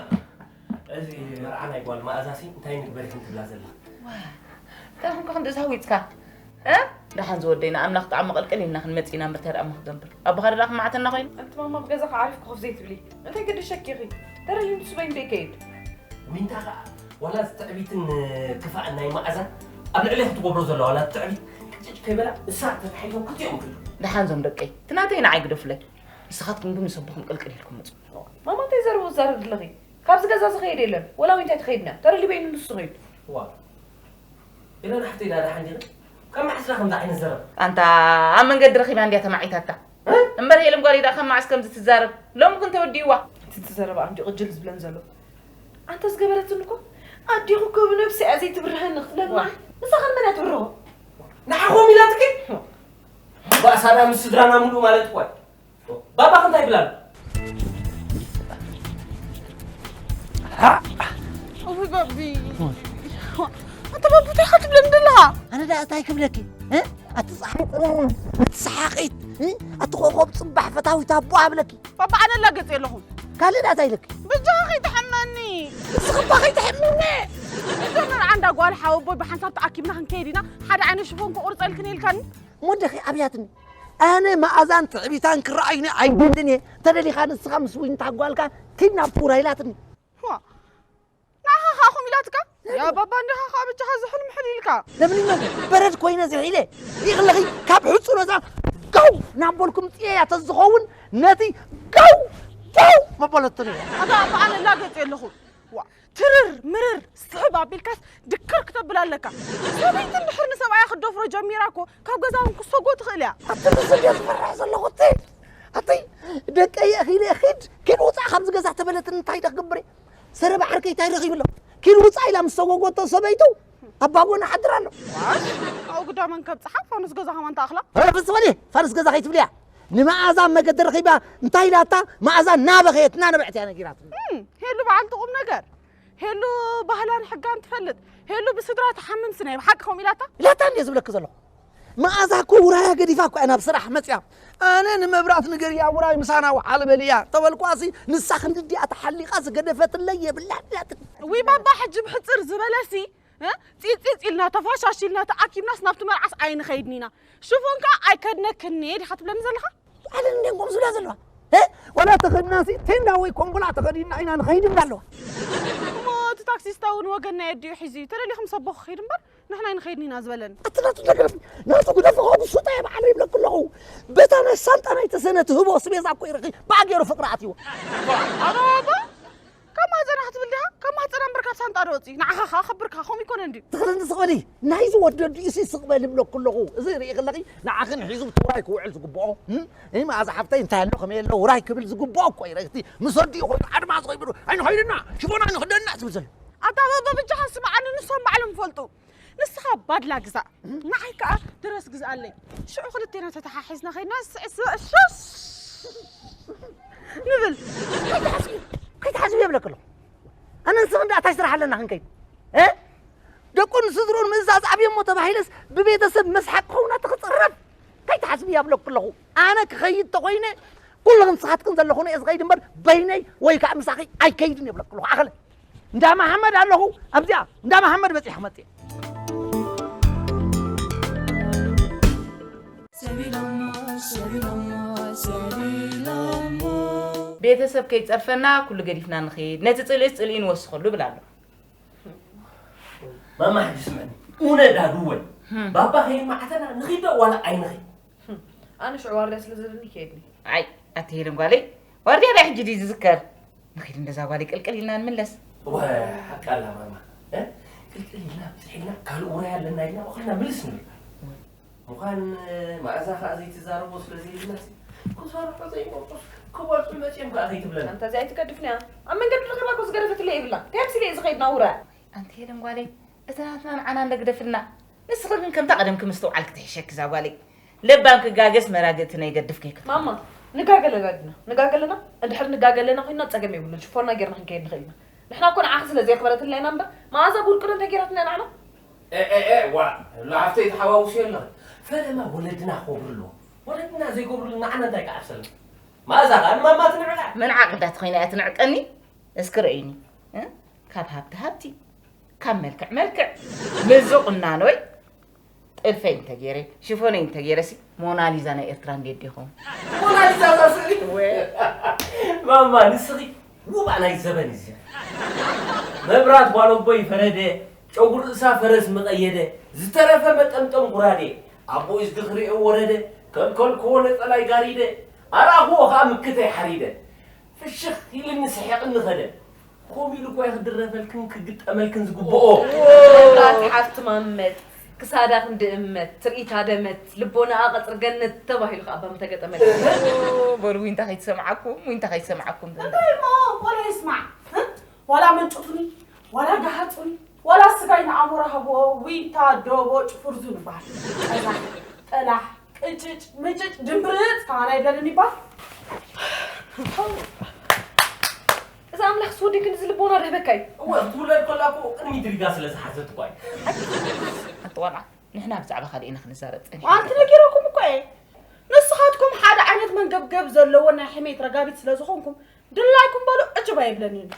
እዚ መርዓ ናይ ጓል መኣዛሲ እንታይ ንግበር ኢኹም ትብላ ዘላ? እንታይ ኹንካ ክንዲ ዝሃዊፅካ እ? ደሓን ዝወደይ ንኣምላኽ ጣዕሚ ቅልቅል ኢልና ክንመፅ ኢና እምበር እንታይ ደኣ እሞ ክገብር ኣቦኻ ደኣ ክማዕተና ኮይኑ ኣንቲ ማማ ብገዛኻ ዓሪፍኪ ኮፍ ዘይትብሊ እንታይ ግዲ ሸኪኺ ተረሊም ትስበይ እንደ ይከይድ ሚንታ ኸዓ ዋላ እዚ ትዕቢትን ክፋእን ናይ መኣዛ ኣብ ልዕሊ ክትገብሮ ዘለዋ ዋላ ትዕቢት ቅጭጭ ከይበላ እሳ ተታሒዞም ክትኦም ክዱ ደሓን ዞም ደቀይ እቲ ናተይ ንዓይ ግደፉለይ ንስኻትኩም ግን ምስ ኣቦኹም ቅልቅል ኢልኩም ምፁ ማማ እንታይ ዘረቡ ትዛረብ ዘለኺ ካብዚ ገዛ ዝኸይድ የለን ወላ ዊንታይ ትኸይድና ተረሊበይኑ ንሱ ኸይዱ ዋ ኢለን ሓፍተይ ዳ ደሓን ዲኺ ካብ መዓስ ዳ ከምዚ ዓይነት ዘረባ ኣንታ ኣብ መንገዲ ረኺባ እንድያ ተማዒታታ እምበር ሄለን ጓለይ ደኣ ካብ መዓስ ከምዚ ትዛረብ ሎሚ ግን ተወዲእዋ እቲ ትዘረባ እንዲ ቅጅል ዝብለን ዘሎ ኣንተ ዝገበረትኒ እኮ ኣዴኹ እኮ ብነብሲ እያ ዘይትብርሃኒ ክትብለኒ ንሳ ከን መን እያ ትብርሆ ንዓኹም ኢላትኪ ባእሳዳ ምስ ስድራና ምሉእ ማለት እኳ እዩ ባባኽ እንታይ ይብላል እውይ ባቢ ኣንተ ባቢ እንታይ ኢኻ ትብለኒ ዘለኻ ኣነ ደኣ እንታይ ክብለኪ እ? ኣቲ ፀሓይ ጥርርም ኣቲ ሰሓቒት እ? ኣቲ ኮኾብ ፅባሕ ፈታዊት ኣቦ ኣብለኪ ባባ ኣነ ላገፅ የለኹም ካልእ ደኣ እንታይ ኢለኪ በጃኻ ከይትሕመኒ ንስኺ እባ ከይትሕምኒ መጀመርያ እንዳ ጓል ሓወቦይ ብሓንሳብ ተኣኪብና ክንከይድ ኢና ሓደ ዓይነት ሽፎን ክቑርፀልክን ኢልካኒ እሞ ደኺ ኣብያትኒ ኣነ መኣዛን ትዕቢታን ክረኣዩኒ ኣይደልን እየ ተደሊኻ ንስኻ ምስ ዊንታ ጓልካ ኪድ ናብ ፑራ ኢላትኒ ንዓኻ ኸኣ ኹም ኢላትካ ያ ባባ እንዲኻ ኸኣ ብጃኻ ዝሕልም ሕል ኢልካ ለምሊመ በረድ ኮይነ ዝሒለ ይኽለኺ ካብ ሕፁኖዛ ጋው ናበልኩም ፅየያ ተዝኸውን ነቲ ጋው ጋው መበለትኒ ኣታ ኣባ ኣነ ላገፅ የለኹ ዋ ትርር ምርር ስሕብ ኣቢልካስ ድክር ክተብል ኣለካ ሰበይቲ እንድሕር ንሰብኣያ ክትደፍሮ ጀሚራ እኮ ካብ ገዛ እውን ክሰጎ ትኽእል እያ ኣቲ ንስብ እየ ዝፈርሕ ዘለኹ እቲ ኣቲ ደቀየ ኺደ ኺድ ኪድ ውፃእ ካብዚ ገዛ ተበለትኒ እንታይ ደ ክገብር እየ ሰረብ ዓርከይ እንታይ ረኺቡ ኣሎ ኪድ ውፃእ ኢላ ምስ ሰጎጎቶ ሰበይቱ ኣባጎና ሓድር ኣሎ ኣብኡ ግዳ መን ከብፅሓ ፋኑስ ገዛ ከማን ተኣኽላ ፍስበሊ ፋኑስ ገዛ ከይትብልያ ንመኣዛ መገዲ ረኺባ እንታይ ኢላታ መኣዛ ናበኸየት እናነበዐት እያ ነጊራት ሄሉ በዓልቲ ቁም ነገር ሄሉ ባህላን ሕጋን ትፈልጥ ሄሉ ብስድራ ትሓምምሲ ናይ ብሓቂ ከምኡ ኢላታ ኢላታ እንድየ ዝብለኪ ዘለኹ መኣዛ እኮ ውራያ ገዲፋ እኮ እያ ናብ ስራሕ መፅያ ኣነ ንመብራት ንገርያ ውራይ ምሳና ውዓል በልያ ተበልኳሲ ንሳ ክንድዲኣ ተሓሊቓ ዝገደፈትለይ የብላን ኢላትኒ እውይ ባባ ሕጂ ብሕፅር ዝበለሲ ፂፅፅ ኢልና ተፋሻሽ ኢልና ተኣኪብናስ ናብቲ መርዓስ ኣይንኸይድን ኢና ሽፎን ከዓ ኣይከድነክን እየ ዲኻ ትብለኒ ዘለኻ ኣለን እንዴን ጎምዙላ ዘለዋ ዋላ ተኸድናሲ ቴንዳ ወይ ኮምቦላ ተኸዲና ኢና ንኸይድ እንዳ ኣለዋ እሞ እቲ ታክሲስታ እውን ወገን ናይ ኣዲኡ ሒዙ እዩ ተደሊኹም ሰቦ ክኸይድ እምበር ንሕና ኣይንኸይድን ኢና ዝበለኒ ኣቲ ናቱ ነገር ናቱ ግደፍ ኸዱ ሱጣ እየ በዓለ ይብለኩ ኣለኹ በታ ናይ ሳንጣ ናይ ተሰነ ትህቦ ስቤዛ እኮ ይረኺ ብኣ ገይሩ ፍቅሪ ኣትይዎ ኣባባ ካብ ማህፀና ክትብል ዲኻ ካብ ማህፀና እምበር ካብ ሳንጣ ዶ ወፂ ንዓኻ ኸዓ ከብርካ ከምኡ ይኮነ እንድዩ ትኽልኒ ስቕ በሊ ናይዚ ወዲ ኣዲኡሲ ስቕ በሊ ይብለኩ ኣለኹ እዚ ርኢ ከለኺ ንዓኽን ሒዙ ብትውራይ ክውዕል ዝግብኦ እም? እይ መኣዛ ሓፍተይ እንታይ ኣሎ ከመይ ኣሎ ውራይ ክብል ዝግብኦ እኮ እዩ ረግቲ ምስ ኣዲኡ ኮይኑ ኣድማስ ከይብሉ ኣይንኸይድና ሽቦና ኣይንኽደንና ዝብል ዘሎ ኣታ በበ ብጃኻ ስምዓኒ ንሶም ባዕሎም ይፈልጡ ንስኻ ባድላ ግዛእ ንዓይ ከዓ ድረስ ግዝኣለይ ሽዑ ክልቴና ተተሓሒዝና ከይድና ስዕስዕ ሸሽ ንብል ከይትሓስብ የብለክ ኣለኹ ኣነ ንስኽ እንዳ ኣታይ ስራሕ ኣለና ክንከይድ እ ደቁን ስድሩን ምእዛዝ ኣብዮሞ ተባሂለስ ብቤተሰብ መስሓቅ ክኸውን ኣቲ ክፅረፍ ከይትሓስብ ያብለኩ ኣለኹ ኣነ ክኸይድ ተኾይነ ኩልኽን ንስኻትክን ዘለኹን እየ ዝኸይድ እምበር በይነይ ወይ ከዓ ምሳኺ ኣይከይድን የብለኩ ኣለኹ ኣኸለ እንዳ መሓመድ ኣለኹ ኣብዚኣ እንዳ መሓመድ በፂሐ ክመፅእ ቤተሰብ ከይፀርፈና ኩሉ ገዲፍና ንኽድ ነቲ ፅልእስ ፅልኢ ንወስኸሉ ይብል ኣሎ ማማ ሕጂ ስምዕኒ ኡነ ዳዱ ወይ ባባ ከይማዕተና ንኺዶ ዋላ ኣይንኺድ ኣነ ሽዑ ዋርድያ ስለ ዘለኒ ይከየድኒ ኣይ ኣትሄድን ጓለይ ዋርድያ ዳይ ሕጂ ድዩ ዝዝከር? ንኺድ እንደዛ ጓለይ ቅልቅል ኢልና ንምለስ። ወ ሓቃላ ማማ እ? ቅልቅል ኢልና ብዝሕ ኢልና ካልእ ውራይ ኣለና ኢልና እኽልና ምልስ ንብል። ምዃን መኣዛ ከዓ ዘይትዛረቦ ስለ ዘይብልና ሲ ክሰርሑ ዘይቆርጡስ ክበልዑ መፅዮም ከዓ ከይትብለና። ኣንታ እዚኣ ኣይትገድፍንያ። ኣብ መንገዲ ረኺባ እኮ ዝገደፈትለይ የብላ። እንታይ ኣምሲለ እየ ዝኸይድ ናውራ? ኣንቲ ሄለን ጓለይ፣ እቲ ናትና ንዓና እንደግደፍልና፣ ንስኺ ግን ከምታ ቀደምኪ ምስትውዓል ክትሕሸኪ እዛ ጓለይ። ለባም ክጋገስ መራግእቲ ናይ ገድፍ ከይክትኮኒ። ማማ፣ ንጋገ ኣለና ድና? ንጋገ ኣለና? እንድሕር ንጋገ ኣለና ኮይንና ጸገም የብሉን። ሽፎንና ጌርና ክንከይድ ንኽእል ኢና። ንሕና እኮ ንዓኺ ስለ ዘየኽበረትልና ኢና እምበር፣ መኣዛ ብውልቂ ዶ እንታይ ጌራትና እያ ንዓና? ኤ ኤ ኤ ዋ ላዕፍተይ ተሓዋውስዮ ኣለኺ። ፈለማ ወለድና ክኸብሩ ኣለዎም። ወለድና ዘይገብሩሉ ንዓና እንታይ ክዓብሰልና? መኣዛ ኸኣ ንማማ ትንዕቃ። ምን ዓቕዳት ኮይና እያ ትንዕቀኒ? እስኪ ርእይኒ። እ? ካብ ሃብቲ ሃብቲ፣ ካብ መልክዕ መልክዕ፣ ምዚ ቁናኖይ፣ ጥልፈይ እንተገይረ፣ ሽፎነይ እንተገይረ ሲ ሞናሊዛ ናይ ኤርትራ እንዴት ዲኹም? ሞናሊዛ እዛ ስእሊ? ወ- ማማ ንስኺ ውባ ናይ ዘበን እዚ። መብራት ጓለቦይ ፈረደ፣ ጨጉሪ ርእሳ ፈረስ ምቐየደ፣ ዝተረፈ መጠምጠም ጉራዴ፣ ኣቦይ ዝድኽሪኦ ወረደ፣ ከልከልክዎ ነጸላይ ጋሪደ፣ ኣርኣኽዎ ኸኣ ምክተይ ሓሪደ። ፍሽኽ ኢልኒ ስሒቕኒ ኸደ። ከምኡ ኢሉ እኳ እዩ ክድረፈልክን ክግጠመልክን ዝግብኦ። መብራት ሓፍቲ ማመት፣ ክሳዳ ክንዲ እመት፣ ትርኢታ ደመት፣ ልቦናኣ ቀጽሪ ገነት ተባሂሉ ከኣ እባ ምተገጠመልኪ። በሉ ዊንታ ከይትሰምዓኩም፣ ዊንታ ከይትሰምዓኩም ትንበል። እንታይ እሞ ቆሎ ይስማዕ? እ? ዋላ መንጭቱኒ፣ ዋላ ገሃጹኒ፣ ዋላ ስጋይ ንኣሞራ ሃብዎ፣ ዊንታ፣ ዶቦጭ፣ ፍርዙ ንበሃል። ጠላሕ፣ ጠላሕ፣ ቅጭጭ፣ ምጭጭ፣ ድምብርጽ፣ ከማና ይብለኒ ይባል። እዚ ኣምላኽ ስወዲ ክንዚ ልቦና ደህበካ እዩ። እወ ክትውለድ ከላ እኮ ቅድሚ ድሪጋ ስለ ዝሓዘት እኳ እዩ። ኣንቲ ቆልዓ ንሕና ብዛዕባ ካልእ ኢና ክንዛረብ ጸኒሕና። ኣንቲ ነጊረኩም እኮ እየ። ንስኻትኩም ሓደ ዓይነት መንገብገብ ዘለዎ ናይ ሕሜት ረጋቢት ስለ ዝኾንኩም ድላይኩም በሉ ዕጅብ ኣይብለንን እዩ።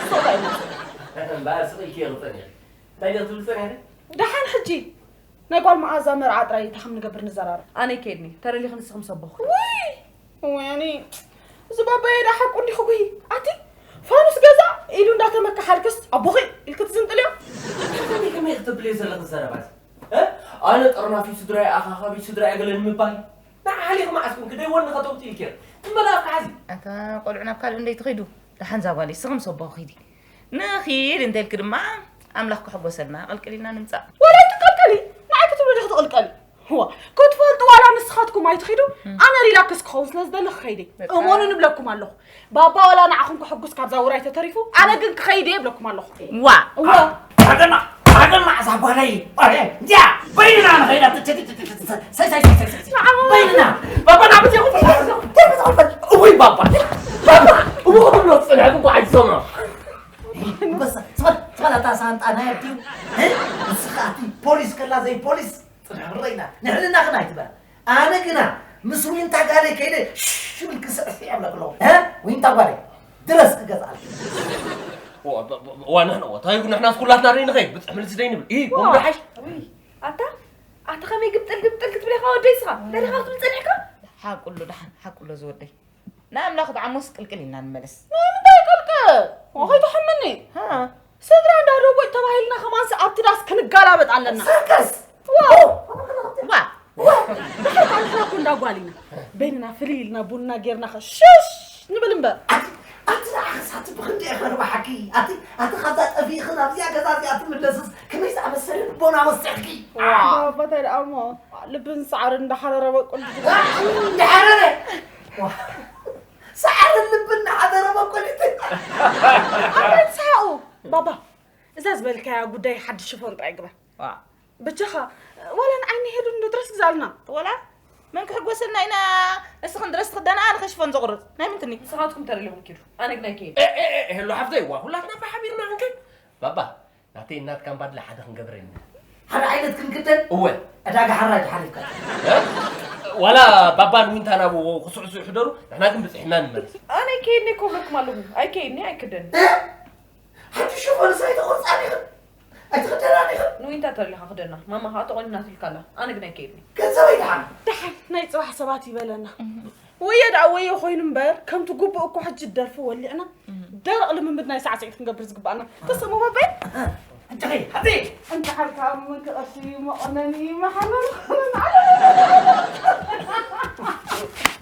ስቕ ኣይመጽእ። እምበኣር ስቕ ኢልክዮ ክጸንሕ። እንታይ ዲኺ ትብሊ ጸኒሕኪ? ደሓን ሕጂ ናይ ጓል መኣዛ መርዓ ጥራይ እንታይ ከም ንገብር ንዘራረብ። ኣነ ይከይድኒ ተረሊኺ ንስኺ ምስ ኣቦኺ። ውይ እዋይ ኣነ እዚ ባባየ ዳ ሓቁ እንዲኹ ጉሂ ኣቲ ፋኑስ ገዛ ኢዱ እንዳተመካ ሓልክስ ኣቦኺ ኢልክ ትዝንጥልዮ። ከመይ ከመይ ክትብልዮ ዘለኺ ዘረባት እ? ኣነ ጠርናፊ ስድራይ ኣኻኻቢ ስድራይ ገለ ንምባል ንዓ ሓሊኺ መዓስ ኮንኪ ደይ ወኒ ከተውፅኢልኪ እየ ትመላእኽቲ ሓዚ ኣታ ቆልዑ ናብ ካልእ እንደይ ትኺዱ ደሓን ዛ ጓለይ ስኺ ምስ ኣቦኺ ኺዲ ንኺድ እንተልኪ ድማ ኣምላኽ ክሕጎሰልና ቅልቅል ኢልና ንምፃእ። ወላ ኣይትቀልቀሊ ንዓይ ክትብሊ ዲኺ ትቕልቀሊ? እዋ ክትፈልጡ ዋላ ንስኻትኩም ኣይትኺዱ ኣነ ሪላክስ ክኸውን ስለ ዝደሊ ክኸይድ እየ። እመኑ ንብለኩም ኣለኹ። ባባ ዋላ ንዓኹም ክሕጉስ ካብዛ ውራይ ተተሪፉ ኣነ ግን ክኸይድ እየ እብለኩም ኣለኹ። ዋ እዋ ሃገና ሃገና እዛ ጓለይ እንዲያ በይንና ንኸይዳ በይንና ባባ ናብ እዚኹ እውይ ባባ ባባ እሞ ክትብሎ ዝፅንሐት እንኳ ኣይትሰምዖ በስ ዝበል ዝበል ኣታ ሳንጣ ናይ ኣዲኡ ንስኻ ኣቲ ፖሊስ ከላ ዘይ ፖሊስ ፅንሕ ብረይና ንሕልና ክና ኣይትበል ኣነ ግና ምስ ዊንታ ጋለይ ከይደ ሽብል ክስዕስዕ የብለክ ኣለኹ ዊንታ ጓለይ ድረስ ክገዝኣል ዋና ንወታ ይኩን ንሕና ኩላትና ርኢና ኸይ ብፅሕ ምልስ ደይ ንብል ኢ ወምዶ ሓሽ ኣታ ኣታ ከመይ ግብጥል ግብጥል ክትብል ኢኻ ወደይ ስኻ ደሪኻ ክትብል ጸኒሕካ ሓቁሎ ደሓን ሓቁሎ ዝወደይ ንኣምላኽ ደዓሞስ ቅልቅል ኢልና ንመለስ ንምንታይ ቅልቅል ከይትሕምኒ ስድራ እንዳ ደቦይ ተባሂልና ከማንስ ኣብቲ ዳስ ክንጋላበጥ ኣለና ሰከስ ድሕር ካልሕና እኮ እንዳጓል ኢና በይንና ፍልይ ኢልና ቡንና ጌርና ኸ ሽሽ ንብል እምበር ኣቲ ንዓኽስ ኣቲ ብኽንደይ ከርባሓኪ ኣቲ ኣቲ ካብዛ ጠፊእኽን ኣብዚኣ ገዛ እዚኣ ትምለስስ ከመይ ዝኣመሰለ ልቦና ወሲኽኪ ኣባታይ ደኣ እሞ ልብን ሰዓርን እንዳሓረረ በቁል እንዳሓረረ ሰዓርን ልብን እንዳሓረረ በቁል ኣበይ ትስሓቑ ባባ እዛ ዝበልካያ ጉዳይ ሓድሽ ሽፎን ጥራይ ግበር ብቻኻ ዋላ ንዓይኒ ሄዱ እንዶ ድረስ ግዛልና ዋላ መን ክሕጎሰልና ኢና እስኽን ድረስ ትኽደና ኣነ ከሽፎን ዘቑርፅ ናይ ምንትኒ ንስኻትኩም ተደሊኹም ኪዱ ኣነ ግን ኣይከይድ ሄሎ ሓፍተይ ዋ ሁላትና ብሓቢርና ክንከይድ ባባ ናተይ እናትካ እምባድላ ሓደ ክንገብረ ኢና ሓደ ዓይነት ክንክደን እወ ዕዳጋ ሓራጅ ሓሊፍካ ዋላ ባባን ዊንታ ናብ ክስዕስዑ ይሕደሩ ንሕና ግን ብፅሒና ንመለስ ኣነ ኣይከይድኒ ኮብለኩም ኣለኹ ኣይከይድኒ ኣይክደን ሓንቲ ሽፎንስ ኣይተቆርፃን ኢኽን ኣይትኽደናን ኢኽን ንዊንታ ተሊኻ ክደና ማማ ከዓ ተቆኒናትልካ ኣላ ኣነ ግን ኣይከይድኒ ገንዘበይ ደሓን ደሓን ናይ ፅባሕ ሰባት ይበለና ወየ ደኣ ወየ ኮይኑ እምበር ከምቲ ግቡእ እኮ ሕጂ ደርፊ ወሊዕና ደረቕ ልምምድ ናይ ሳዕስዒት ክንገብር ዝግባኣና ተሰሙ በበይ እንተኸይ ሓቲ እንተሓልካ ምንክቐሲ መቐነኒ መሓመር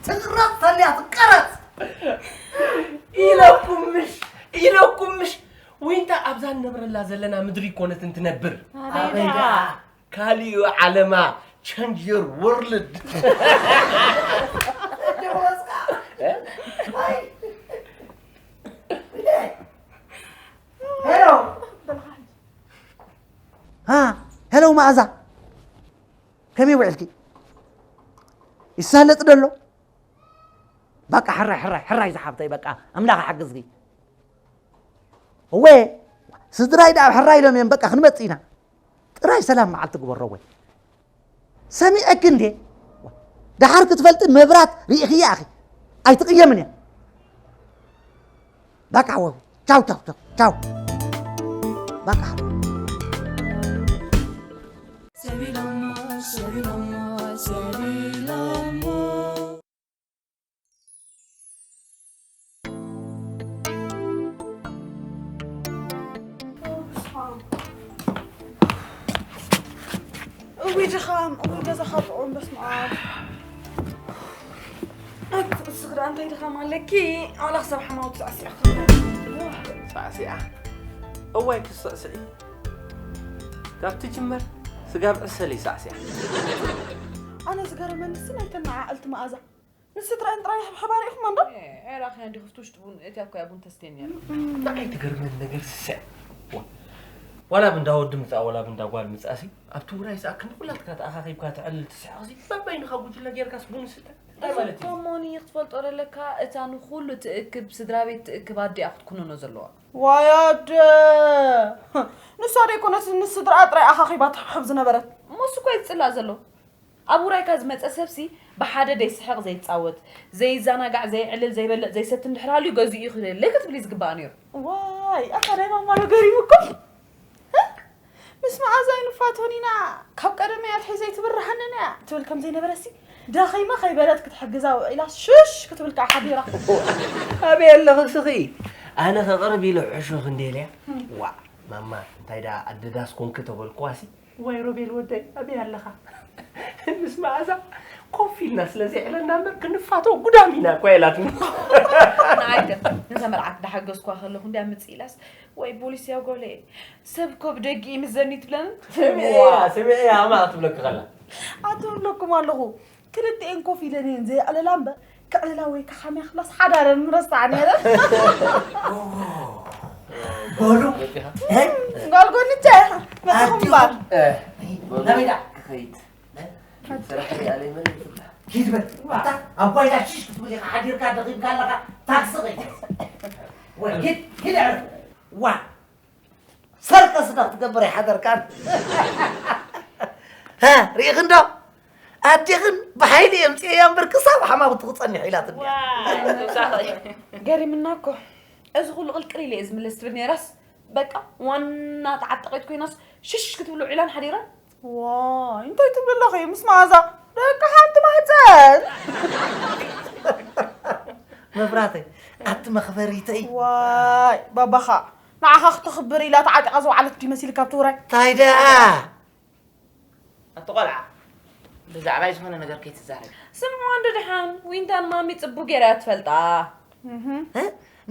ትቕረፅ ተልያ ትቀረፅ ኢለኩም ምሽ ኢለኩም ምሽ ዊንታ ኣብዛ ንነብረላ ዘለና ምድሪ ኮነት እንትነብር ኣበይ ደኣ? ካሊኡ ዓለማ ቸንጅ ዮር ወርልድ። ሄሎ ሃ ሄሎ መኣዛ ከመይ ውዕልኪ? ይሳለጥ ደሎ በቃ ሕራይ ሕራይ ሕራይ ዝሓፍተይ በቃ ኣምላኽ ሓግዝኪ። እወ ስድራይ ደኣ ሕራይ ኢሎም እዮም በቃ ክንመጽእ ኢና። ጥራይ ሰላም መዓልቲ ግበሮ ወይ ሰሚዐኪ እንዴ? ደሓር ክትፈልጢ መብራት ርኢኽያ ኣኺ ኣይትቕየምን እያ። በቃ ወው ቻው ቻው ቻው ቻው በቃ ሰቢሎሞ ሰቢሎሞ ሰቢሎሞ እውይ ድኻም እውይ ገዛኻ ጥዑም በስመ ኣብ። ኣቲ እስኺ ደኣ እንታይ ድኻም ኣለኪ? ኣላ ክሳብ ሓማውት ሳዕሲዓ ክኽእል። ሳዕሲዓ እዋይ ክስዕስዒ ካብ ትጅመር ስጋብ ዕሰል ይሳዕሲዓ። ኣነ ዝገርመንስ ናይተን መዓዕልቲ መኣዛ ንስድረአን ጥራይ ሕብሕባ ርኢኹማ እንዶ? ዒራኽና ዲኹፍቲ ውሽጢ ቡን እትያ እኮ እያ ቡን ተስትየኒ ነይራ። ንዓይ ትገርመኒ ነገር ስስዕ ዋላ ብንዳ ወዲ ምጻእ ዋላ ብንዳ ጓል ምጻእሲ ኣብቲ ውራይ ዝኣክል ንኹላትካ ተኣኻኺብካ ተዕልል ትስሕቕሲ በበይንኻ ጉጅለ ጌርካስ ቡን ስተ እንታይ ማለት እዩ? እቶም ሞኒ ክትፈልጦ ደለካ እታ ንኹሉ ትእክብ ስድራ ቤት ትእክብ ኣዲኣ ክትኩንኖ ዘለዋ። ዋይ ኣደ ንሳ ደይኮነትስ ንስድርኣ ጥራይ ኣኻኺባ ትሕብሕብ ዝነበረት። እሞ እሱ እኮ እዩ ዝጽላእ ዘሎ። ኣብ ውራይካ ዝመጸ ሰብሲ ብሓደ ደይስሕቕ ዘይጻወት፣ ዘይዘናጋዕ፣ ዘየዕልል፣ ዘይበልዕ፣ ዘይሰቲ እንድሕር ሃልዩ ገዚኡ እዩ ክህልየለይ ክትብል እዩ ዝግባኣ ነይሩ። ዋይ ኣታ ናይ ማማ ዶ ገሪሙኩም? ምስ መኣዛይ ንፋቶን ኢና ካብ ቀደመይ ኣትሒዘ ኣይትብርሃንን እያ ትብል ከም ዘይነበረሲ ደኺመ ከይበለት ክትሕግዛ ውዒላ ሽሽ ክትብል ከዓ ሓዲራ። ኣበይ ኣለኺ ስኺ ኣነ ከቕርብ ኢለ ዕሾኽ እንዴልያ ዋእ ማማ እንታይ ደኣ ኣደዳስ ኮንኪ ተበልክዋሲ እዋይ ሮቤል ወደይ ኣበይ ኣለኻ? ምስ መኣዛ ኮፍ ኢልና ስለ ዘዕለና እምበር ክንፋቶ ጉዳም ኢና እኳ ኢላትኒ። ንዓይ ከ ነዛ መርዓት እንዳሓገዝኩዋ ከለኹ እንድያ ምጽእ ኢላስ ወይ ፖሊስ ያው ጎለ ሰብ እኮ ብደጊ ይምዘኒ ትብለኒ። ስምዒያ ስምዒያ ኣማ ትብለኪ ከላ። ኣቱም እብለኩም ኣለኹ ክልቲኤን ኮፍ ኢለን እየን ዘየዕልላ እምበር ክዕልላ ወይ ከሓምያ ክብላስ ሓዳረን ምረሳዕ ነይረን። በሉ ጓል ጎንቻ ኢኻ መፅኹም እምበር። ናበይ ደኣ ክኸይድ ስራሕ ኣለይ መን ይፍታ ኪድ በል ኣታ ኣብ ጓይላ ሽሽ ክትብል ኢኻ ሓዲርካ ደኺምካ ኣለኻ ታክሲ ኸይድ ወይ ኪድ ኪድ ዕረፍ ዋ ሰርከስ ዶ ክትገብር ይሓደርካን ሪኢኺ እንዶ ኣዴኽን ብሓይሊ የምፅኤያ እምበር ክሳብ ሓማውትኺ ፀኒሑ ኢላትኒ ገሪምና እኮ እዚ ኩሉ ቅልቅል ኢለ እየ ዝምለስ ትብል ነይራስ በቃ ዋና ተዓጠቐት ኮይናስ ሽሽ ክትብሉ ዒላን ሓዲራን ዋይ እንታይ ትብሊ ኣለኺ ምስ መኣዛ ደቂ ሓንቲ ማህፀን መብራተይ ኣቲ መኽበሪተይ ዋይ ባባኻ ንዓኻ ክተኽብር ኢላ ተዓጢቓ ዝወዓለት ድዩ መሲልካ ኣብቲ ውራይ እንታይ ደኣ ኣቲ ቆልዓ ብዛዕባይ ዝኾነ ነገር ከይትዛረቢ ስምዑ እንዶ ደሓን ዊንታን ማሚ ጽቡቅ ጌራ እያ ትፈልጣ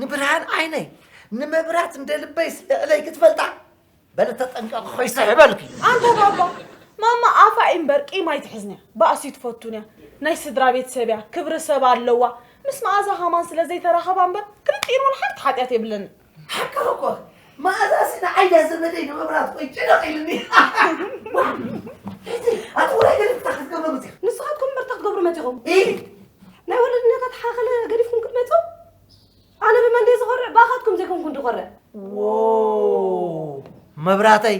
ንብርሃን ዓይነይ ንመብራት እንደ ልበይ ስዕለይ ክትፈልጣ በለ ተጠንቀቂ ኮይሰ ሕበልኪ ኣንታ ባባ ማማ ኣፋ እምበር ቂም ኣይትሕዝንያ ባእሲ ትፈቱንያ ናይ ስድራ ቤት ሰብያ ክብሪ ሰብ ኣለዋ ምስ መኣዛ ሃማን ስለ ዘይተራኸባ እምበር ክልቲኤን ወላ ሓንቲ ሓጢኣት የብለንን ሓቅኺ እኮ መኣዛሲ ንዓይ ድያ ዘመደይ ንመብራት ቆይ ጭንቕ ኢልኒ ኣቲ ውራይ ገለ እንታይ ክትገብረ መፂኺ ንስኻትኩም እምበር እንታይ ክትገብሩ መፂኹም ናይ ወለድነታት ሓኸለ ገዲፍኩም ክትመፁ ኣነ ብመን ድየ ዝኾርዕ ብኣኻትኩም ዘይኮንኩ እንድኾርዕ መብራተይ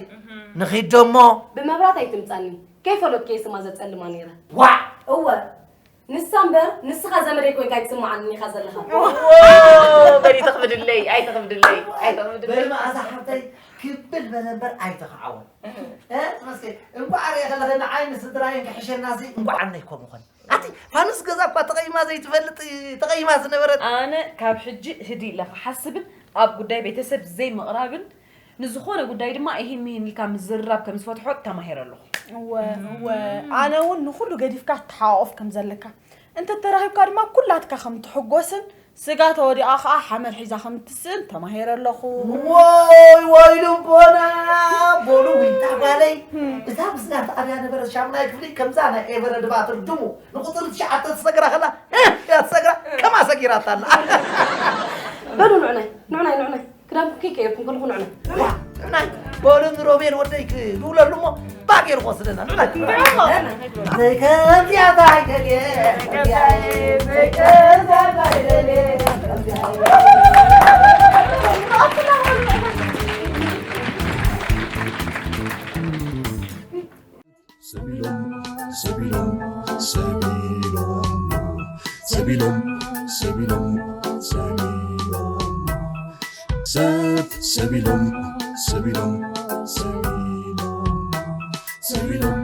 ንኺድ ዶሞ ብመብራት ኣይትምፃኒ ከይፈለጥኩ እየ ስማ ዘፀልማ ነይረ ዋዕ እወ ንሳ እምበር ንስኻ ዘመደይ ኮይንካ ኣይትስምዓንን ኢኻ ዘለኻ። በሊ ተኽብድለይ ኣይተኽብድለይ ኣይተኽብድለይ። በሊ መኣዛ ሓብተይ ክብል በለ እምበር ኣይተኽዓወን። እ ትመስገን እንቋዕ ርኤ ከለኺ ንዓይ ንስድራይን ክሕሸና ሲ እንቋዕ ኣነይ ከምኡ ኾነ። ኣቲ ፋኑስ ገዛ እኳ ተቐይማ ዘይትፈልጥ ተቐይማ ዝነበረት። ኣነ ካብ ሕጂ ህድእ ኢለ ክሓስብን ኣብ ጉዳይ ቤተሰብ ዘይምቕራብን ንዝኾነ ጉዳይ ድማ ኢሂን ሚሂን ኢልካ ምዝርራብ ከም ዝፈትሖ ተማሂረ ኣለኹ። እወ እወ ኣነ እውን ንኹሉ ገዲፍካ ትተሓቋቖፍ ከም ዘለካ እንተተራኺብካ ድማ ኩላትካ ከም ትሕጎስን ስጋ ተወዲኣ ኸዓ ሓመድ ሒዛ ከም እትስእን ተማሂረ ኣለኹ። ወይ ወይ ልቦና። ቦሉ ዊንታ ጓለይ፣ እዛ ብስጋ ተኣብያ ነበረት ሻሙናይ ክፍሊ ከምዛ ናይ ኤቨረድ ባትል ድሙ ንቁፅሪ ትሽዓተ ትሰግራ ከላ፣ እያ ትሰግራ። ከማ ሰጊራታ ኣላ። በሉ ንዑናይ ንዑናይ ንዑናይ ክዳንኩም ከይቀየርኩም ከለኹ ንዑናይ። ንዑናይ። ቦሉ ንሮቤል ወደይ ክድውለሉ እሞ ባጌር ክወስደና። ንዑናይ። ዘይከምዚኣ ታይደልየ። ሰቢሎም ሰቢሎም ሰቢሎም ሰቢሎም ሰቢሎም ሰቢሎም ሰብ ሰቢሎም ሰቢሎም ሰቢሎም ሰቢሎም